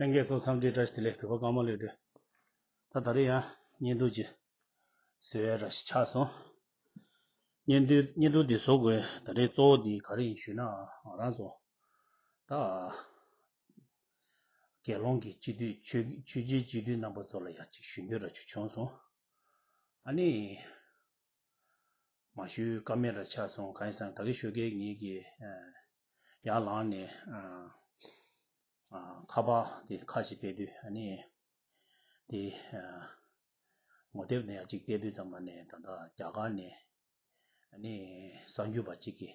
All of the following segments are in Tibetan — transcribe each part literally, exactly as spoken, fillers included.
ལྷན་རྒྱས་ཚོ་འཚམས་འདྲི་བཀྲ་ཤིས་བདེ་ལེགས། གུས་པ་ཀརྨ་བློ་གྲོས། ད་ད་རེས་ཡང་བརྙན་ཐུང་ཅིག་བཟོ་ཡ་འདྲ་ཞིག་ཆགས་སོང་། བརྙན་ཐུང་བརྙན་ཐུང་འདི་བཟོ་དགོས་ད་རེས་གཙོ་བོ་འདི་ག་རེ་ཡིན་ཞུས་ན། ང་རང་ཚོ་ད་དགེ་སློང་གི་སྤྱི་འཐུས་ཆོས་ཆོས་བརྒྱུད་སྤྱི་འཐུས་རྣམ་པ་ཚོ་ལ་ཡང་ཅིག་ཞུ་འདོད་འདྲ་ཅིག་བྱུང་སོང་། ཨ་ནི། མ་ཞུས་ཀ་མེད་ར་ཆགས་སོང་། གང་ཡིན་ཟེར་ན་ད་གིན་ཞོགས་ཀས་ངེད་ཀྱིས་ཨ་ཡར་ལངས་ནས་ཨ་ཨ་ཁ་པར་དེ་ཁ་ཞིག་ཕབ་དུས། ཨ་ནི་དེ་ཨ་ངོ་དེབ་ནས་ཡར་ཅིག་བལྟས་དུས་ཙམ་པ་ནས། ད་ལྟ་རྒྱ་གར་ནས་ཨ་ནི་གསར་འགོད་པ་གཅིག་གིས་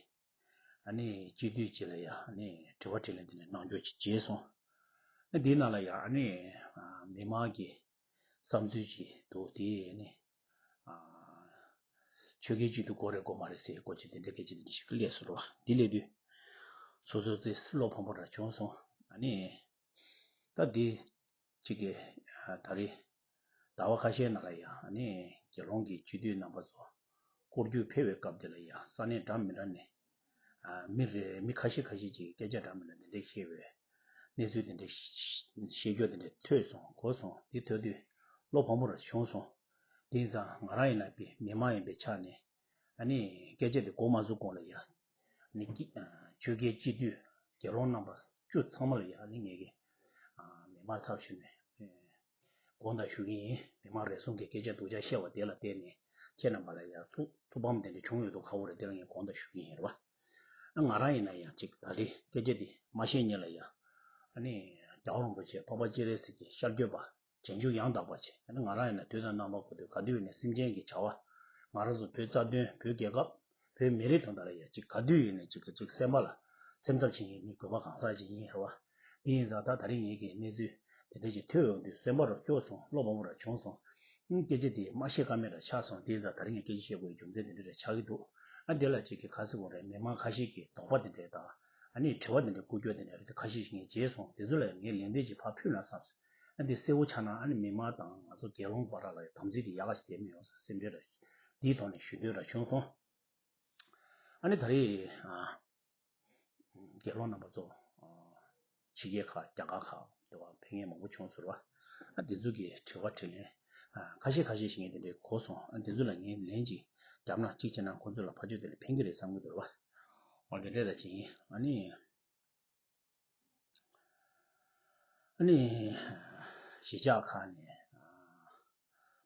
ཨ་ནི་སྤྱི་འཐུས་གཅིག་ལ་ཡ་ཨ་ནི་དྲི་བ་དྲིས་ལན་དེ་ནས་གནང་རྒྱུ་ཅིག་བྱས་སོང་། ཨ་འདིའི་ནང་ལ་ཡ་ཨ་ནི་ཨ་མི་མང་གི་བསམ་ཚུལ་ཅིག་འདུག་དེ་ནི་ཨ་ཆོས་རྒྱལ་སྤྱི་འཐུས་དགོས་རེད་དགོས་མ་རེད་ཟེར་སྐོར་ཅིག་དེ་འདྲའི་སྐད་ཆ་དེ་འདྲ་ཞིག་སླེབས་སོང་ར་བ། འདི་སླེབས་དུས་སོ་སོ་དེ་བློ་ཕམ་པོ་ར་བྱུང་སོང་། ཨ་ནི་ད་འདི་གཅིག་གི་ཨ་ད་རེས་ཟླ་བ་ཁ་ཤས་ནང་ལ་ཡ་ཨ་ནི་དགེ་སློང་གི་སྤྱི་འཐུས་རྣམ་པ་ཚོ་སྐོར་རྒྱུག་ཕེབས་པའི་སྐབས་དེ་ལ་ཡ་ས་གནས་འདྲ་མི་འདྲ་ནས་ཨ་མི་རེ་མི་ཁ་ཤས་ཁ་ཤས་ཀྱིས་སྐད་ཆ་འདྲ་མི་འདྲ་དེ་འདྲས་བཤད་པའི་གནས་ཚུལ་དེ་འདྲས་བཤད་རྒྱུ་དེ་འདྲས་ཐོས་སོང་གོ་སོང་། དེ་ཐོས་དུས་བློ་ཕམ་པོ་ར་བྱུང་སོང་། དེ་ཡིན་ཙང་ང་རང་ཡིན་ན་པའི་མི་མང་ཡིན་པའི་ཆ་ནས་ཨ་ནི་སྐད་ཆ་དེ་གོ་མ་ཚུགས་གོང་ལ་ཡ་ནི་ཀི་ཨ་ཆོས་རྒྱལ་སྤྱི་འཐུས་དགེ་སློང་རྣམ་པ་བཅུ་ཚང་མ་ལ་ཡ་ནི་ངེད་ཀྱི་ཨ་མི་མང་ཚབ་ཞུས་ནས་ཨེ་དགོངས་དག་ཞུ་གི་ཡིན། མི་མང་རེ་ཟུང་གིས་སྐད་ཆ་སྡུག་ཅག་བཤད་པ་དེ་ལ་བརྟེན་ནས་ཁྱེད་རྣམ་པ་ལ་ཡ་ཐུགས་ཐུགས་ཕམ་དེ་འདྲ་བྱུང་ཡོད་དོ་ཁ་བོ་རེད། དེ་ལ་ངས་དགོངས་དག་ཞུ་གི་ཡིན་རེད་བ། ཨ་ང་རང་ཡིན་ན་ཡང་ཅིག་ད་རེས་སྐད་ཆ་འདི་མ་བཤད་སྔོན་ལ་ཡ་ཨ་ནི་རྒྱལ་བ་རིན་པོ་ཆེ་འཕགས་པ་སྤྱན་རས་གཟིགས་ཀྱི་ཤར་བསྐྱོད་པ། རྗེས་འཇུག་ཡང་དག་པ་ཆེ། ང་རང་ཡིན་ན་དུས་དང་རྣམ་པ་ཀུན་ཏུ་ག་དུས་ཡིན་ནའི་སེམས་ཅན་གྱི་བྱ་བ། ང་རང་ཚོ་བོད་རྩ་དོན། བོད་རྒྱལ་ཁབ། བོད་མི་རིགས་དོན་དག་ལ་ཡ་གཅིག་ག་དུས་ཡིན་ནའི་གཅིག་གཅིག་སེམས་པ་ལ་སེམས་འཚབ་བྱེད་མཁན་མི་དགོས་པ་གང་ཟག་ཅིག་ཡིན་རེད་བ། དེ་ཡིན་ཙང་ད་ད་རིང་ངེད་ཀྱི་གནས་ཚུལ་དེ་འདྲ་ཅིག་ཐོས་ཡོང་དུས་སེམས་པ་རུ་སྐྱོ་སོང་། བློ་ཕམ་པོ་ར་བྱུང་སོང་། ཨང་སྐད་ཆ་དེ་མ་བཤད་ཀ་མེད་ར་ཆགས་སོང་། དེ་ཡིན་ཙང་ད་རིང་ངས་སྐད་ཆ་བཤད་དགོས་ཡའི་རྒྱུ་མཚན་དེ་འདྲ་རེ་ཆགས་ཀྱི་འདུག་ཨ་དེ་ལ་གཅིག་གི་ག་ཟེར་དགོས་རེད། མི་མང་ཁ་ཤས་ཀྱི་དོགས་པ་དེ་འདྲ་དང་ཨ་ནི་དྲི་བ་དེ་འདྲ་བསྐུར་རྒྱུ་དེ་འདྲ་ཁ་ཤས་ཤིག་ངས་བརྗེད་སོང་། དེ་ཚོ་ལ་ངས་ལན་འདེབས་ཅིག་ཕར་ཕུལ་ན་བསམས། ཨ་འདི་གསལ་བོ་ཆགས་ན་ཨ་ནི་མི་མང་དང་ང་ཚོ་དགེ་སློང་བར་ལ་དམ་ཚིག་དེ་ཡག་ག་ཞིག་བསྡད་མི་ཡོང་ས་སེམས་ཁྲལ་ར་འདིའི་ཐོག་ནས་ཞུ་འདོད་ར་བྱུང་སོང་། ཨ་ནི་ད་རེས་ཨ་དགེ་སློང་རྣམ་པ་ཚོ་ཨ་ཕྱི་རྒྱལ་ཁག་རྒྱ་གར་ཁག་དེ་བ་ཕེབས་མཁན་མང་པོ་བྱུང་ཟེར་བ། ཨ་འདི་ཚོ་གི་དྲི་བ་དྲིས་ལན་ཨ་ཁ་ཤས་ཁ་ཤས་ཤིག་ངས་དེ་འདྲའི་གོ་སོང་། ཨ་འདི་ཚོ་ལ་ངས་ལན་ཅིག་བརྒྱབ་ན་གཅིག་བྱས་ན་ཁོ་ཚོ་ལ་ཕར་ཕྱོགས་དེ་ལ་ཕན་གི་རེད་བསམ་གི་འདུག་ར་བ། འོ་དེ་འདྲས་ར་ཅིག་ཡིན། ཨ་ནི། ཨ་ནི་གཞིས་ཆགས་ཁག་ནས་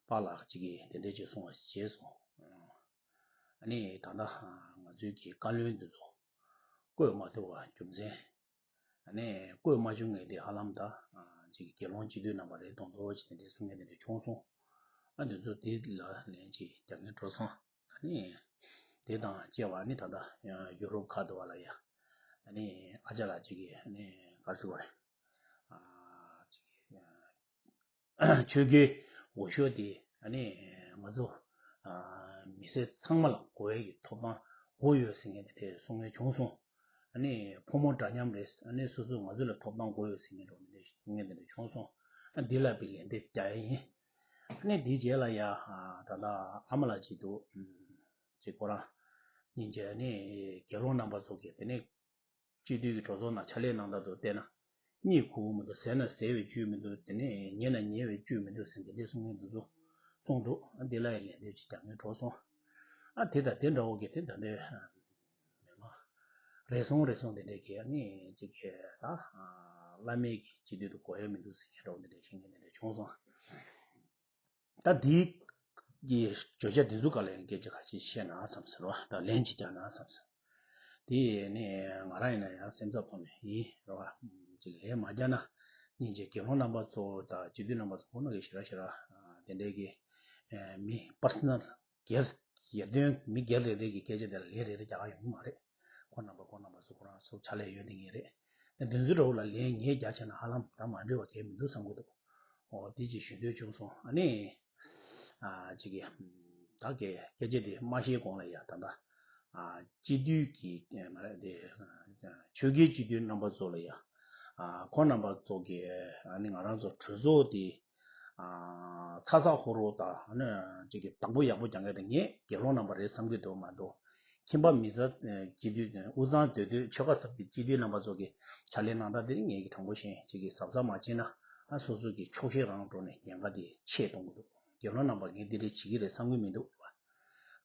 པཱ་ལགས་གཅིག་གིས་དེ་འདྲས་ཅིག་གསུངས་པ་ཞིག་བྱས་སོང་། ཨ་ནི་ད་ལྟ་ང་ཚོའི་གི་བཀའ་བློན་འདི་ཚོ་བསྐོས་མ་ཐུབ་པ་རྒྱུ་མཚན། ཨ་ནི་བསྐོས་མ་བྱུང་ངེས་དེ་ཧ་ལམ་ད་གཅིག་གི་དགེ་སློང་སྤྱི་འཐུས་རྣམ་པ་རེད་མདོག་མདོག་ཅིག་དེ་འདྲས་གསུང་མཁན་དེ་འདྲས་བྱུང་སོང་། ཨ་འདི་ཚོ་དེ་ལ་ལན་ཅིག་རྒྱག་མཁན་འགྲོ་སོང་། ཨ་ནི་དེ་དང་བཅས་པ་ནི་ད་ལྟ་ཡུ་རོབ་ཁག་ཏུ་བ་ལ་ཡ་ཨ་ནི་ཨ་ཅག་ལགས་གཅིག་གིས་ཨ་ནི་ག་རེ་ཟེར་དགོས་རེད། ཨ་གཅིག་གིས་ཆོས་རྒྱལ་འོས་ཤོག་དེ་ཨ་ནི་ང་ཚོ་ཨ་མི་སེར་ཚང་མ་ལ་དགོས་ཡ་གི་ཐོབ་ཐང་དགོས་ཡོད་ཟེར་མཁན་དེ་འདྲས་གསུང་མཁན་བྱུང་སོང་། ཨ་ནི་ཕོ་མོ་འདྲ་མཉམ་རེད། ཨ་ནི་སོ་སོ་ང་ཚོ་ལ་ཐོབ་ཐང་དགོས་ཡོད་ཟེར་མཁན་འདྲ་བོ་དེ་འདྲས་གསུང་མཁན་དེ་འདྲས་བྱུང་སོང་། ཨ་འདི་ལ་དཔེ་ལན་འདེབས་རྒྱག་ཡ་ཡིན། ཨ་ནི་དེའི་རྗེས་ལ་ཡ་ཨ་ད་ལྟ་ཨ་མ་ལགས་ཅིག་འདུག་ཨུམ་ཅིག་ཁོ་རང་སྙིང་རྗེ། ཨ་ནི་དགེ་སློང་རྣམ་པ་ཚོ་གིས་དེ་ནས་སྤྱི་འཐུས་ཀྱི་གྲོས་ཚོགས་ནང་ཕྱག་ལས་གནང་སྟངས་དེ་བལྟས་ན་གཉིད་ཁུག་པོ་མི་འདུག་ཟས་ན་ཟས་པའི་བཅུད་མི་འདུག་དེ་ནས་ཉལ་ན་ཉལ་བའི་བཅུད་མི་འདུག་ཟེར་འདི་འདྲའི་གསུང་མཁན་འདི་ཚོ་གསུངས་འདུག་ཨ་འདི་ལ་ཡང་ལན་འདེབས་ཅིག་རྒྱག་མཁན་འགྲོ་སོང་། ཨ་དེ་དང་དེ་འདྲ་བོ་གི་དེ་ད་ལྟའི་མི་མང་རེ་ཟུང་རེ་ཟུང་དེ་འདྲས་ཀྱིས་ཨ་ནི་གཅིག་གིས་ད་བླ་མེད་ཀྱི་སྤྱི་འཐུས་དེ་དགོས་ཡ་མི་འདུག་ཟེར་མཁན་འདྲ་བོ་འདི་འདྲས་བཤད་མཁན་དེ་འདྲས་བྱུང་སོང་། ད་འདི་གི་བརྗོད་བྱ་འདི་ཚོ་སྒང་ལ་ཡང་སྐད་ཆ་ཁ་ཤས་བཤད་ན་བསམ་ཟེར་བ། ད་ལན་ཅིག་རྒྱག་ན་བསམ་ཟེར། དེ་ནས་ང་རང་ཡིན་ན་ཡང་སེམས་འཚབ་ཐོག་ནས་ཡིན་རེད་བ། ཅིག་ལན་མ་རྒྱག་ན་སྙིང་རྗེ། དགེ་སློང་རྣམ་པ་ཚོ་དང་སྤྱི་འཐུས་རྣམ་པ་ཚོ་ཁོ་ན་གི་ཞེ་དྲག་ཞེ་དྲག་དེ་འདྲས་ཀྱི་མི་པར་སོ་ནལ་སྒེར་སྒེར་དོན་མི་སྒེར་རེ་རེ་གི་སྐད་ཆ་དེ་ལ་ལན་རེ་རེ་རྒྱག་ག་ཡོང་གི་མ་རེད། ཁོ་རྣམ་པ་ཁོ་རྣམ་པ་ཚོ་ཁོ་རང་ཚོ་ཕྱག་ལས་ཡོད་དེ་ངེས་རེད། དེ་ཚོའི་འདྲ་བོ་ལ་ལན་ངས་རྒྱག་བྱས་ན་ཧ་ལམ་ད་མ་འགྲིག་པ་གང་ཡང་མི་འདུག་བསམ་གྱི་འདུག་འོ་དེ་ཅིག་ཞུ་འདོད་བྱུང་སོང་། ཨ་ནི་ཨ་ཅིག་གི་ད་གི་སྐད་ཆ་དེ་མ་བཤད་གོང་ལ་ཡ་ད་ལྟ་ཨ་སྤྱི་འཐུས་ཀྱི་མ་རེད་དེ་ཆོས་རྒྱལ་སྤྱི་འཐུས་རྣམ་པ་ཚོ་ལ་ཡ་ཨ་ཁོ་རྣམ་པ་ཚོ་གི་ཨ་ནི་ང་རང་ཚོ་གྲོས་ཚོགས་དེ་ཨ་ཚ་ཚ་ཧོར་ཧོར་དང་ཨ་ནི་ཅིག་གི་དང་པོ་ཡག་པོ་རྒྱག་མཁན་དེ་ངས་དགེ་སློང་རྣམ་པ་རེད་བསམ་གྱི་འདུག་མ་གཏོགས་ ཁྱིམ་པ་མི་ཚང་སྤྱི་འཐུས་དབུས་གཙང་སྡོད་སྡོད་ཆོལ་ཁ་གསུམ་གྱི་སྤྱི་འཐུས་རྣམ་པ་ཚོ་གི་ཕྱག་ལས་གནང་སྟངས་དེ་ནི་ངེད་ཀྱི་དྲང་པོ་བཤད་ཅིག་གི་གཟབ་གཟབ་མ་བྱས་ན་ཨ་སོ་སོ་གི་ཆོག་ཤེས་རང་འགྲོ་ནས་ཉེན་ཁ་དེ་ཆེ་གཏོང་གི་འདུག་རྒྱལ་བློན་རྣམ་པ་ངས་འདི་འདྲ་བྱེད་ཀྱི་རེད་བསམ་གྱི་མི་འདུག་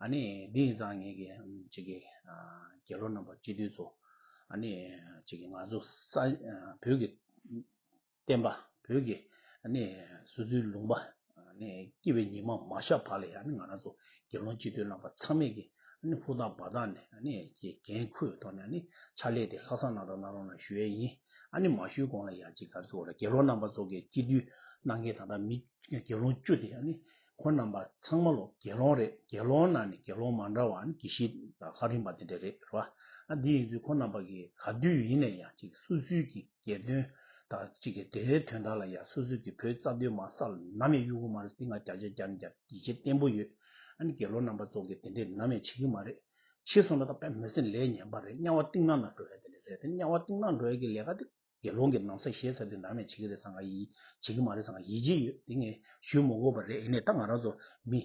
ཨ་ནི་འདི་ཡིན་ཙང་ངེད་ཀྱི་ཅིག་གི་རྒྱལ་བློན་རྣམ་པ་སྤྱི་འཐུས་ཚོ་ཨ་ནི་ཅིག་གི་ང་ཚོ་ས་བོད་ཀྱི་བསྟན་པ་བོད་ཀྱི་ཨ་ནི་སོ་སོའི་ལུང་པ་ཨ་ནི་སྐྱིད་པའི་ཉི་མ་མ་ཤར་བར་ལ་ཡང་ནི་ང་རང་ཚོ་རྒྱལ་བློན་སྤྱི་འཐུས་རྣམ་པ་ཚང་མས་ཀྱི་ཨ་ནི་ཧུར་ཐག་འབད་ཐག་ནས་ཨ་ནི་ཀྱི་འགན་འཁུར་བའི་ཐོག་ནས་ཨ་ནི་ཕྱག་ལས་དེ་ལྷག་བསམ་རྣམ་དག་གནང་རོགས་གནང་ཞུ་ཡས་ཡིན། ཨ་ནི་མ་ཞུས་གོང་ལ་ཡང་ཅིག་ག་རེ་ཟེར་དགོས་རེད། རྒྱལ་བློན་རྣམ་པ་ཚོ་གི་སྤྱི་འཐུས་གནང་མཁན་ད་ལྟ་མི་རྒྱལ་བློན་བཅུ་དེ་ཨ་ནི་ཁོ་རྣམ་པ་ཚང་མ་ལོ་རྒྱལ་བློན་རེད། རྒྱལ་བློན་ནང་ནས་རྒྱལ་བློན་མ་འདྲ་བ་ཨ་ནི་དགེ་བཤེས་དང་ལྷ་རམས་པ་དེ་འདྲ་རེད་རེད་བ། ཨ་འདི་ཡིན་དུས་ཁོ་རྣམ་པ་གི་ག་དུས་ཡིན་ན་ཡང་ཅིག་སོ་སོའི་གི་སྒེར་དོན་དང་ཅིག་གི་དེའི་དོན་དག་ལ་ཡང་སོ་སོའི་གི་བོད་རྩ་དོན་མ་ས་ལ་ནམ་ཡང་གཡུག་གི་མ་རེད། འདི་ང་བརྒྱ་ཆ་བརྒྱ་ནས་བརྒྱ་ཡིད་ཆེས་བརྟན་པོ་ཡོད། ཨ་ནི་རྒྱལ་བློན་རྣམ་པ་ཚོ་གི་དེ་འདྲས་ནམ་ཡང་བྱེད་ཀྱི་མ་རེད། བྱེད་སོང་ན་ད་དཔེ་མི་སྲིད་ལས་ངན་པ་རེད། དམྱལ་བ་གཏིང་ནག་ནང་འགྲོ་ཡ་དེ་འདྲ་རེད། དེ་དམྱལ་བ་གཏིང་ནག་འགྲོ་ཡ་གི་ལས་ཀ་དེ་དགེ་སློང་གི་ན་བཟའ་བཞེས་ཚར་དུས་ནམ་ཡང་བྱེད་ཀྱི་རེད་བསམ་ག་ཡིད་བྱེད་ཀྱི་མ་རེད་བསམ་ག་ཡིད་ཆེས་ཡོད། དེ་ངས་ཞུ་མི་དགོས་པ་རེད། ཡིན་ནའི་ད་ང་རང་ཚོ་མི་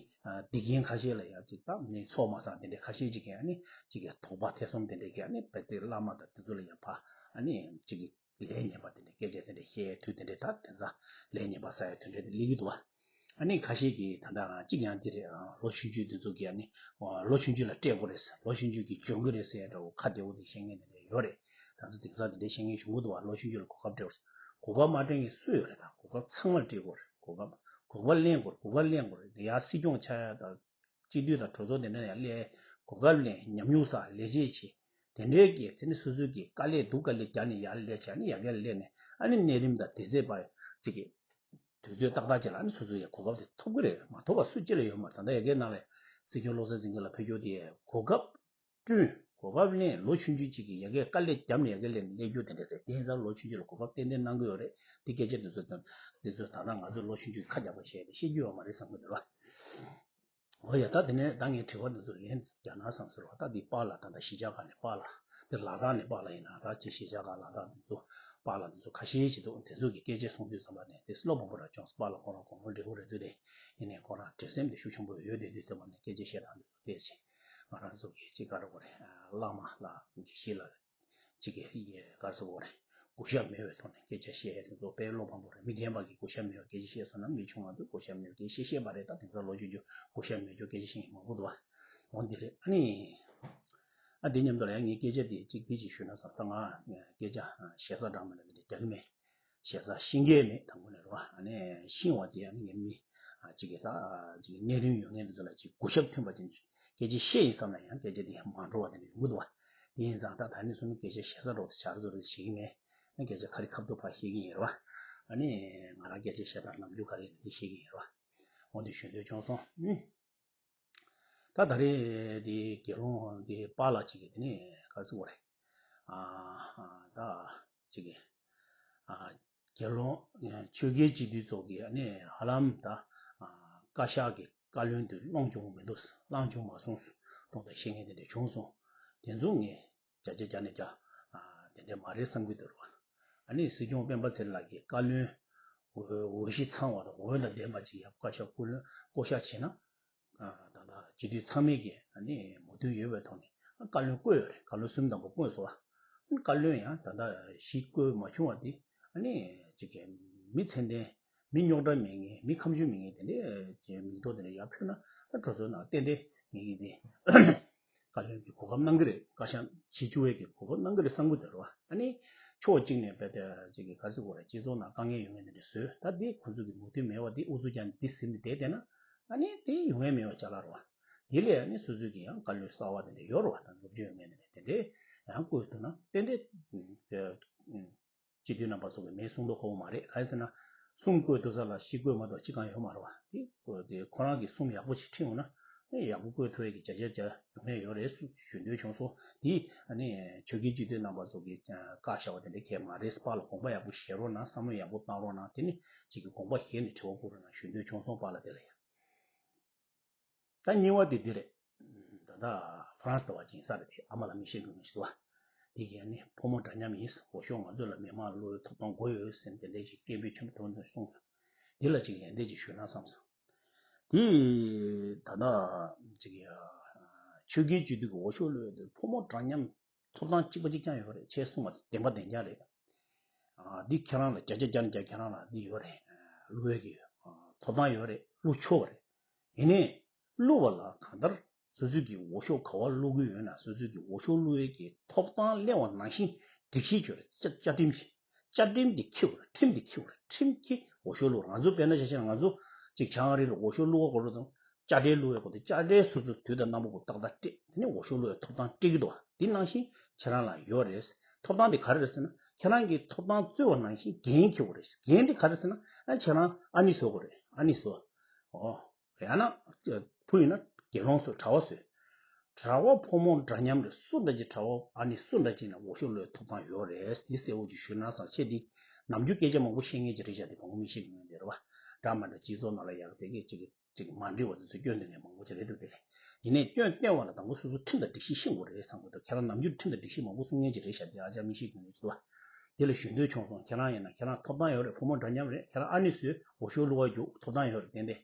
སྡིག་ཅན་ཁ་ཤས་ལ་ཡང་ཅིག་ད་མི་ཚོགས་མ་སང་དེ་འདྲའི་ཁ་ཤས་ཅིག་གིས་ཨ་ནི་ཅིག་གི་དོགས་པ་ཐེ་ཚོམ་དེ་འདྲའི་གིས་ཨ་ནི་བལ་ཏེ་བླ་མ་དང་དེ་ཚོ་ལ་ཡང་ཕ་ཨ་ནི་ཅིག་གི་ལས་ངན་པ་དེ་འདྲའི་སྐད་ཆ་དེ་འདྲའི་བཤད་དུས་དེ་འདྲའི་ད་དེ་ཚ་ལས་ངན་པ་ཟ་ཡ་དེ་འདྲའི་དེ་སླེབས་ཀྱི་འདུག་བ། ཨ་ནི་ཁ་ཤས་ཀྱིས་ད་ལྟ་གཅིག་ཡང་འདི་རེད། ལོ་ཆུང་ཆུང་འདི་ཚོ་གིས་ཨ་ནི་ལོ་ཆུང་ཆུང་ལ་སྤྲད་དགོས་རེད། ལོ་ཆུང་ཆུང་གིས་འཇོན་གི་རེད་ཟེར་ཡ་འདྲ་བོ་ཁ་བདེ་བོ་དེ་བཤད་མཁན་དེ་འདྲ་ཡོད་རེད། ད་ཚོ་དེང་སང་དེ་འདྲའི་བཤད་མཁན་བྱུང་གི་འདུག་བ། ལོ་ཆུང་ཆུང་ལ་གོ་སྐབས་སྤྲད་དགོས་རེད། གོ་སྐབས་མ་སྤྲད་མཁན་སུ་ཡོད་རེད། ད་གོ་སྐབས་ཚང་མར་སྤྲད་དགོས་རེད། གོ་སྐབས་གོ་སྐབས་ལེན་དགོས་རེད། གོ་སྐབས་ལེན་དགོས་རེད། ཡ་སྲིད་སྐྱོང་ཆགས་ཡ་ད་སྤྱི་འཐུས་དང་གྲོས་ཚོགས་དེ་འདྲ་ཡར་སླེབས། གོ་སྐབས་ལེན། ཉམས་མྱོང་བསགས། ལས་བྱེད་བྱེད། དེ་འདྲའི་གི་དེ་ནི་སོ་སོའི་གི་དཀའ་ལས་སྡུག་དཀའ་ལས་རྒྱག་ནས་ཡར་སླེབས་བྱས་ནས་ཡར་རྒྱས་སླེབས་ནས་ཨ་ནི་གནས་རིམ་དང་དེ་ཚེ་བར་ཅིག་གི་དུས་ཚོད་ཏག་ཏག་ཅིག་ལ་ཨ་ནི་སོ་སོ་ཡི་གོ་སྐབས་དེ་ཐོབ་གི་རེད། མ་ཐོབ་པ་སུ་གཅིག་ལ་ཡོད་མ་རེད། ད་ལྟ་ཡ་གི་ནང་ལ་སྲིད་སྐྱོང་བློ་བཟང་སེང་གེ་ལགས་ཕེབས་རྒྱུ་དེ་གོ་སྐབས་བསྐྲུན། གོ་སྐབས་ལེན། ལོ་ཆུང་ཆུང་གཅིག་གིས་ཡ་གི་དཀའ་ལས་བརྒྱབ་ནས་ཡ་གི་སླེབས་སླེབས་རྒྱུ་དེ་འདྲ་རེད། དེ་ཡིན་ཙང་ལོ་ཆུང་ཆུང་ལ་གོ་སྐབས་ཏན་ཏན་གནང་གི་ཡོད་རེད། དེ་སྐད་ཆ་དེ་ཚོ་དང་དེ་ཚོ་ད་ལྟ་ང་ཚོ་ལོ་ཆུང་ཆུང་གིས་ཁ་རྒྱག་པ་བྱས་ཏེ་བཤད་རྒྱུ་ཡོད་མ་རེད་བསམ་གི་འདུག་ར། འོ་ཡ། ད་དེ་ནས་ད་ངས་དྲི་བ་འདི་ཚོ་ལན་རྒྱག་ན་བསམ་ཟེར་བ། ད་འདི་པཱ་ལགས་ད་ལྟ་གཞིས་ཆགས་ཁག་ནས་པཱ་ལགས། འདི་ལ་དྭགས་ནས་པཱ་ལགས་ཡིན་ན་ད་ཅི་གཞིས་ཆགས་ཁག་ལ་དྭགས་འདི་ཚོ་པཱ་ལགས་འདི་ཚོ་ཁ་ཤས་ཅིག་འདུག་དེ་ཚོ་གི་སྐད་ཆ་གསུང་དུས་ཙམ་པ་ནས་དེ་བློ་ཕམ་པོ་ར་བྱུང་སོང་། པཱ་ལགས་ཁོ་རང་དགོང་མོ་འབྲས་བུ་རེ་ལྟོས་དེ་ཡིན་ནའི་ཁོ་རང་བྲེལ་ཟེམ་དེ་ཤུགས་ཆེན་པོ་ཡོད་དེ་དུས་ཙམ་པ་ནས་སྐད་ཆ་བཤད་སྟངས་འདི་ཚོ་བལྟས་ཚེ་ང་རང་ཚོ་གི་ཅི་ག་རེ་དགོས་རེད། བླ་མ་ལ་དགེ་བཤེས་ལ། གཅིག་གིས་ཡི་ག་རེ་ཟེར་དགོས་རེད། གུས་ཞབས་མེད་པའི་ཐོག་ནས་སྐད་ཆ་བཤད་ཡ་དེ་ཚོ་དཔེ་བློ་ཕམ་པོ་རེད། མི་རྒན་པ་གིས་གུས་ཞབས་མེད་པའི་སྐད་ཆ་བཤད་སོང་ན་མི་ཆུང་བ་ཚོས་གུས་ཞབས་མེད་པའི་སྐད་ཆ་བཤད་པ་རེད། ད་དེང་སང་ལོ་ཆུང་ཆུང་གུས་ཞབས་མེད་རྒྱུ་སྐད་ཆ་བཤད་མཁན་མང་པོ་འདུག་བ། འོ་འདི་རེད། ཨ་ནི། ཨ་འདི་མཉམ་དུ་ལ་ཡང་ངས་སྐད་ཆ་དེ་གཅིག་འདི་གཅིག་ཞུས་ན་བསམ། ད་ང་སྐད་ཆ་ཞེ་ས་འདྲ་མི་འདྲ་འདི་འདྲ་རྒྱག་གི་མེད། ཞེ་ས་ཤེས་མཁན་མེད། དང་པོ་ནས་རེད་བ། ཨ་ནི་ཤེས་པ་དེ་ཨ་ནི་ངའི་མི་ཨ་གཅིག་གིས་ད་གཅིག་གི་གནས་རིམ་ཡོད་མཁན་དེ་ཚོ་ལ་གཅིག་གུས་ཞབས་མཐུན་པ་ཅན་སྐད་ཆ་བཤད་ཡིན་བསམ་ན་ཡང་སྐད་ཆ་དེ་མ་འགྲོ་བ་དེ་འདྲ་ཡོང་གི་འདུག་བ། དེ་ཡིན་ཙང་ད་ད་ནི་སོང་ནས་སྐད་ཆ་ཞེ་ས་རོགས་དེ་ཆ་རེ་ཚོ་རེ་བཤད་ཀྱི་མེད། ཨ་སྐད་ཆ་ཁ་རི་ཁ་ཐུག་ཕར་བཤད་ཀྱི་ཡིན་རེད་བ། ཨ་ནི་ང་རང་སྐད་ཆ་བཤད་སྟངས་ལམ་རྒྱུ་ག་རེ་རེད་དེ་བཤད་ཀྱི་ཡིན་རེད་བ། འོ་འདི་ཞུ་འདོད་བྱུང་སོང་། ཨུ། ད་ད་རེས་དེ་དགེ་སློང་དེ་པཱ་ལགས་གཅིག་གིས་དེ་ནས་ག་རེ་ཟེར་དགོས་རེད། ཨ་ཨ་ད་གཅིག་གིས་ཨ་དགེ་སློང་ཆོས་རྒྱལ་སྤྱི་འཐུས་ཚོགས་ཀྱིས་ཨ་ནི་ཧ་ལམ་ད་ཨ་བཀའ་ཤག་གི་བཀའ་བློན་དེ་སློང་བྱུང་མི་འདུག་སློང་བྱུང་མ་སོང་གཏོང་དང་བཤད་མཁན་དེ་འདྲ་བྱུང་སོང་། དེ་ཚོ་ངས་བརྒྱ་ཆ་བརྒྱ་ནས་བརྒྱ་ཨ་དེ་འདྲ་མ་རེད་བསམ་གྱི་འདུག་ར་བ། ཨ་ནི་སྲིད་སྐྱོང་སྤེན་པ་ཚེ་རིང་ལགས་ཀྱིས་བཀའ་བློན་འོས་འོས་གཞི་ཚང་བ་དང་འོས་དང་ལྡན་པ་ཅིག་ཡང་བཀའ་ཤག་བསྐོ་བློན་བསྐོ་གཞག་བྱས་ན། ཨ་ད་ལྟ་སྤྱི་འཐུས་ཚང་མས་ཀྱི་ཨ་ནི་མོས་མཐུན་ཡོད་པའི་ཐོག་ནས་ཨ་བཀའ་བློན་བསྐོས་ཡོད་རེད། བཀའ་བློན་གསུམ་དང་པོ་བསྐོས་སོང་བ། བཀའ་བློན་ཡང་ད་ལྟ་བཞི་བསྐོས་མ་བྱུང་བ་དེ་ཨ་ནི་ཅིག་གི་མི་ཚད་ལྡན་མི་རྙོག་དྲ་མེད་མཁན་མི་ཁམ་ཆུས་མེད་མཁན་དེ་འདྲའི་མིང་ཐོ་དེ་འདྲ་ཡར་ཕུལ་ན་ཨ་གྲོས་ཚོགས་ནང་ཏན་ཏན་ངེད་ཀྱི་དེ་བཀའ་བློན་གྱི་གོ་སྐབས་གནང་གི་རེད། བཀའ་ཤག་བཞི་བཅུ་བའི་གི་གོ་སྐབས་གནང་གི་རེད་བསམ་གྱི་འདུག་ར་བ། ཨ་ནི་ཕྱོགས་གཅིག་ནས་བལྟས་ཏེ་ཅིག་གི་ག་རེ་ཟེར་དགོས་རེད། སྤྱི་ཚོགས་ནང་དཀའ་ངལ་ཡོད་མཁན་དེ་འདྲ་བཟོས། ད་འདི་ཁོང་ཚོ་གི་མོས་མཐུན་མེད་པ་འདི་ཨུ་ཚུགས་རྒྱག་ནས་འདི་ཟིན་ནས་བསྡད་བསྡད་ན་ཨ་ནི་དེ་ཡོང་ཡ་མེད་པ་ཅ་ལག་རེད་བ། དེ་ལས་ཨ་ནི་སོ་སོའི་གི་ཡང་བཀའ་བློན་གསར་བ་དེ་འདྲ་ཡོད་རེད་བ། ད་ནུབ་རྒྱུད་ཡོད་མཁན་དེ་འདྲ་དེ་འདྲས་ཡང་བསྐོས་ཐུབ་ན་ཏན་ཏན་སྤྱི་འཐུས་རྣམ་པ་ཚོ་གི་མེད་གསུང་མདོག་ཁ་པོ་མ་རེད། གང་ཡིན་ཟེར་ན་གསུམ་བསྐོས་ཐུབ་ས་ལ་བཞི་བསྐོས་མ་གཏོགས་ཅི་གང་ཡོད་མ་རེད་བ། དེ་དེ་ཁོ་རང་གི་གསུམ་ཡག་པོ་ཞིག་ཁྲིད་འོང་ན་ཨ་ནི་ཡག་པོ་བསྐོས་ཐུབ་ཡས་ཀྱི་བྱ་བྱ་བྱ་ཡོང་ཡས་ཡོད་རེད་ཞུ་འདོད་བྱུང་སོང་། དེ་ཨ་ནི་ཆོལ་ཁའི་སྤྱི་འཐུས་རྣམ་པ་ཚོ་གི་བཀའ་ཤག་པ་དེ་འདྲ་གས་མ་རེད། པཱ་ལགས་དགོངས་པ་ཡག་པོ་བཞེས་རོགས་གནང་། བསམ་བློ་ཡག་པོ་བཏང་རོགས་གནང་། དེ་ནི་ཅིག་གི་དགོངས་པ་བཞེས་ནས་དྲི་བ་བསྐུར་རོགས་གནང་ཞུ་འདོད་བྱུང་སོང་། པཱ་ལགས་དེ་ལ་ཡ། ད་གཉིས་པ་དེ་འདི་རེད། ད་ལྟ་ཧྥ་རན་སི་དུ་བ་ཅིག་ཡིན་ས་རེད། དེ་ཨ་མ་ལགས་མི་ཤེས་དགོས་མི་ཞིག་འདུག་བ། དེ་གས་ནི་ཕོ་མོ་འདྲ་མཉམ་ཡིན། འོ་ཤོག་ང་ཚོ་ལ་མི་མང་བློའི་ཐོབ་ཐང་དགོས་ཡོད་ཟེར་དེ་འདྲས་ཅིག་སྐད་འབོད་ཆེན་པོ་ཐོག་ནས་གསུངས་སོང་། དེ་ལ་ཅིག་ལན་འདེབས་ཅིག་ཞུས་ན་བསམ་སོང་། དེ་ད་ལྟ་ཅིག་ཡ་ ཆོས་རྒྱལ་སྤྱི་འདུས་ཀྱི་འོས་ཤོག་བླུ་ཡས་དེ་ཕོ་མོ་འདྲ་མཉམ་ཐོབ་ཐང་གཅིག་པ་གཅིག་རྐྱང་ཡོད་རེད། ཁྱེད་གསུངས་པ་དེ་བདེན་པ་བདེན་རྐྱང་རེད། ཨ་འདི་ཁྱེད་རང་ལ་བརྒྱ་ཆ་བརྒྱ་ནས་བརྒྱ་ཁྱེད་རང་ལ་འདི་ཡོད་རེད། བླུ་ཡས་ཀྱི་ཐོབ་ཐང་ཡོད་རེད། བླུ་ཆོག་རེད། ཡིན་ནའི་བླུ་བ་ལ་གང་ལྟར་སོ་སོའི་གི་འོས་ཤོག་ག་པར་བླུ་གི་ཡོད་ན་སོ་སོའི་གི་འོས་ཤོག་བླུ་ཡས་ཀྱི་ཐོབ་ཐང་གླེང་བ་ནང་བཞིན་སྒྲིག་གཞི་བཅོས་རེད། བཅའ་བཅའ་ཁྲིམས་བྱེད། བཅའ་ཁྲིམས་དེ་འཁྱེར་དགོས་རེད། ཁྲིམས་དེ་འཁྱེར་དགོས་རེད། ཁྲིམས་ཀྱིས་འོས་ཤོག་བླུ་རེད། ང་ཚོ་དཔེར་ན་ཆ་བཞག་ན་ང་ཚོ་གཅིག་བྱང་རིལ་ལ་འོས་ཤོག་བླུ་བ་དགོས་རེད་དང་། དཔྱ་ཁྲལ་བླུ་ཡས་སྐོར་དེ་དཔྱ་ཁྲལ་སོ་སོའི་དུས་དང་རྣམ་པ་གོ་ཏག་ཏག་སྤྲད། དེ་ནས་འོས་ཤོག་བླུ་ཡས་ཐོབ་ཐང་སྤྲད་ཀྱི་འདུག་བ། དེ་ནང་བཞིན་ཁྱེད་རང་ལ་ཡོད་རེད། ཐོབ་ཐང་དེ་ག་རེ་རེད་ཟེར་ན་ཁྱེད་རང་གིས་ཐོབ་ཐང་རྩོད་པ་ནང་བཞིན་འགན་འཁྱེར་དགོས་རེད། འགན་དེ་ག་རེ་ཟེར་ན་ཨ་ཁྱེད་རང་ཨ་ནི་བཟོ་དགོས་རེད། ཨ་ནི་བཟོ། ཨོ། ཡང་ན་བུ་ཡིན་ན་དགེ་སློང་བཟོ། གྲྭ་པ་བཟོ། གྲྭ་པ་ཕོ་མོ་འདྲ་མཉམ་རེད། སུ་འདྲ་ཅིག་གྲྭ་པ་ཨ་ནི་སུ་འདྲ་ཅིག་ན་འོས་ཤོག་བླུ་ཡས་ཐོབ་ཐང་ཡོད་རེད། དེ་གསལ་པོ་ཅིག་ཞུས་ན་བསམ། ཁྱེད་འདི་ནམ་རྒྱུན་སྐད་ཆ་མང་པོ་བཤད་མཁན་ཅིག་རེད་ཤག་དེ་བོང་བུ་མིག་ཤེལ་གྱི་ངོས་འདི་རེད་བ། འདྲ་མི་འདྲ་སྤྱི་ཚོགས་ནང་ལ་ཡར་དེ་གས་ཅིག་ཅིག་མ་འགྲིག་པ་དེ་ཚོ་སྐྱོན་འདོན་མཁན་མང་པོ་ཅིག་རེད་འདུག་དེ་རེད། ཡིན་ནའི་སྐྱོན་བསྟན་པ་ལ་དང་པོ་སོ་སོ་ཁྲིམས་དང་སྒྲིག་གཞི་ཤེས་དགོས་རེད་བསམ་གྱི་འདུག་ཁྱེད་རང་ནམ་རྒྱུན་ཁྲིམས་དང་སྒྲིག་གཞི་མང་པོ་གསུང་མཁན་ཅིག་རེད་ཤག་དེ་ཨ་ཅག་མིག་ཤེལ་གྱི་ངོས་ཅིག་འདུག་བ། དེ་ལ་ཞུ་འདོད་བྱུང་སོང་། ཁྱེད་རང་ཡིན་ན་ཁྱེད་རང་ཐོབ་ཐང་ཡོད་རེད། ཕོ་མོ་འདྲ་མཉམ་རེད། ཁྱེད་རང་ཨ་ནི་བཟོས་འོས་ཤོག་བླུ་བ་རྒྱུག་ཐོབ་ཐང་ཡོད་རེད། ཏན་ཏན།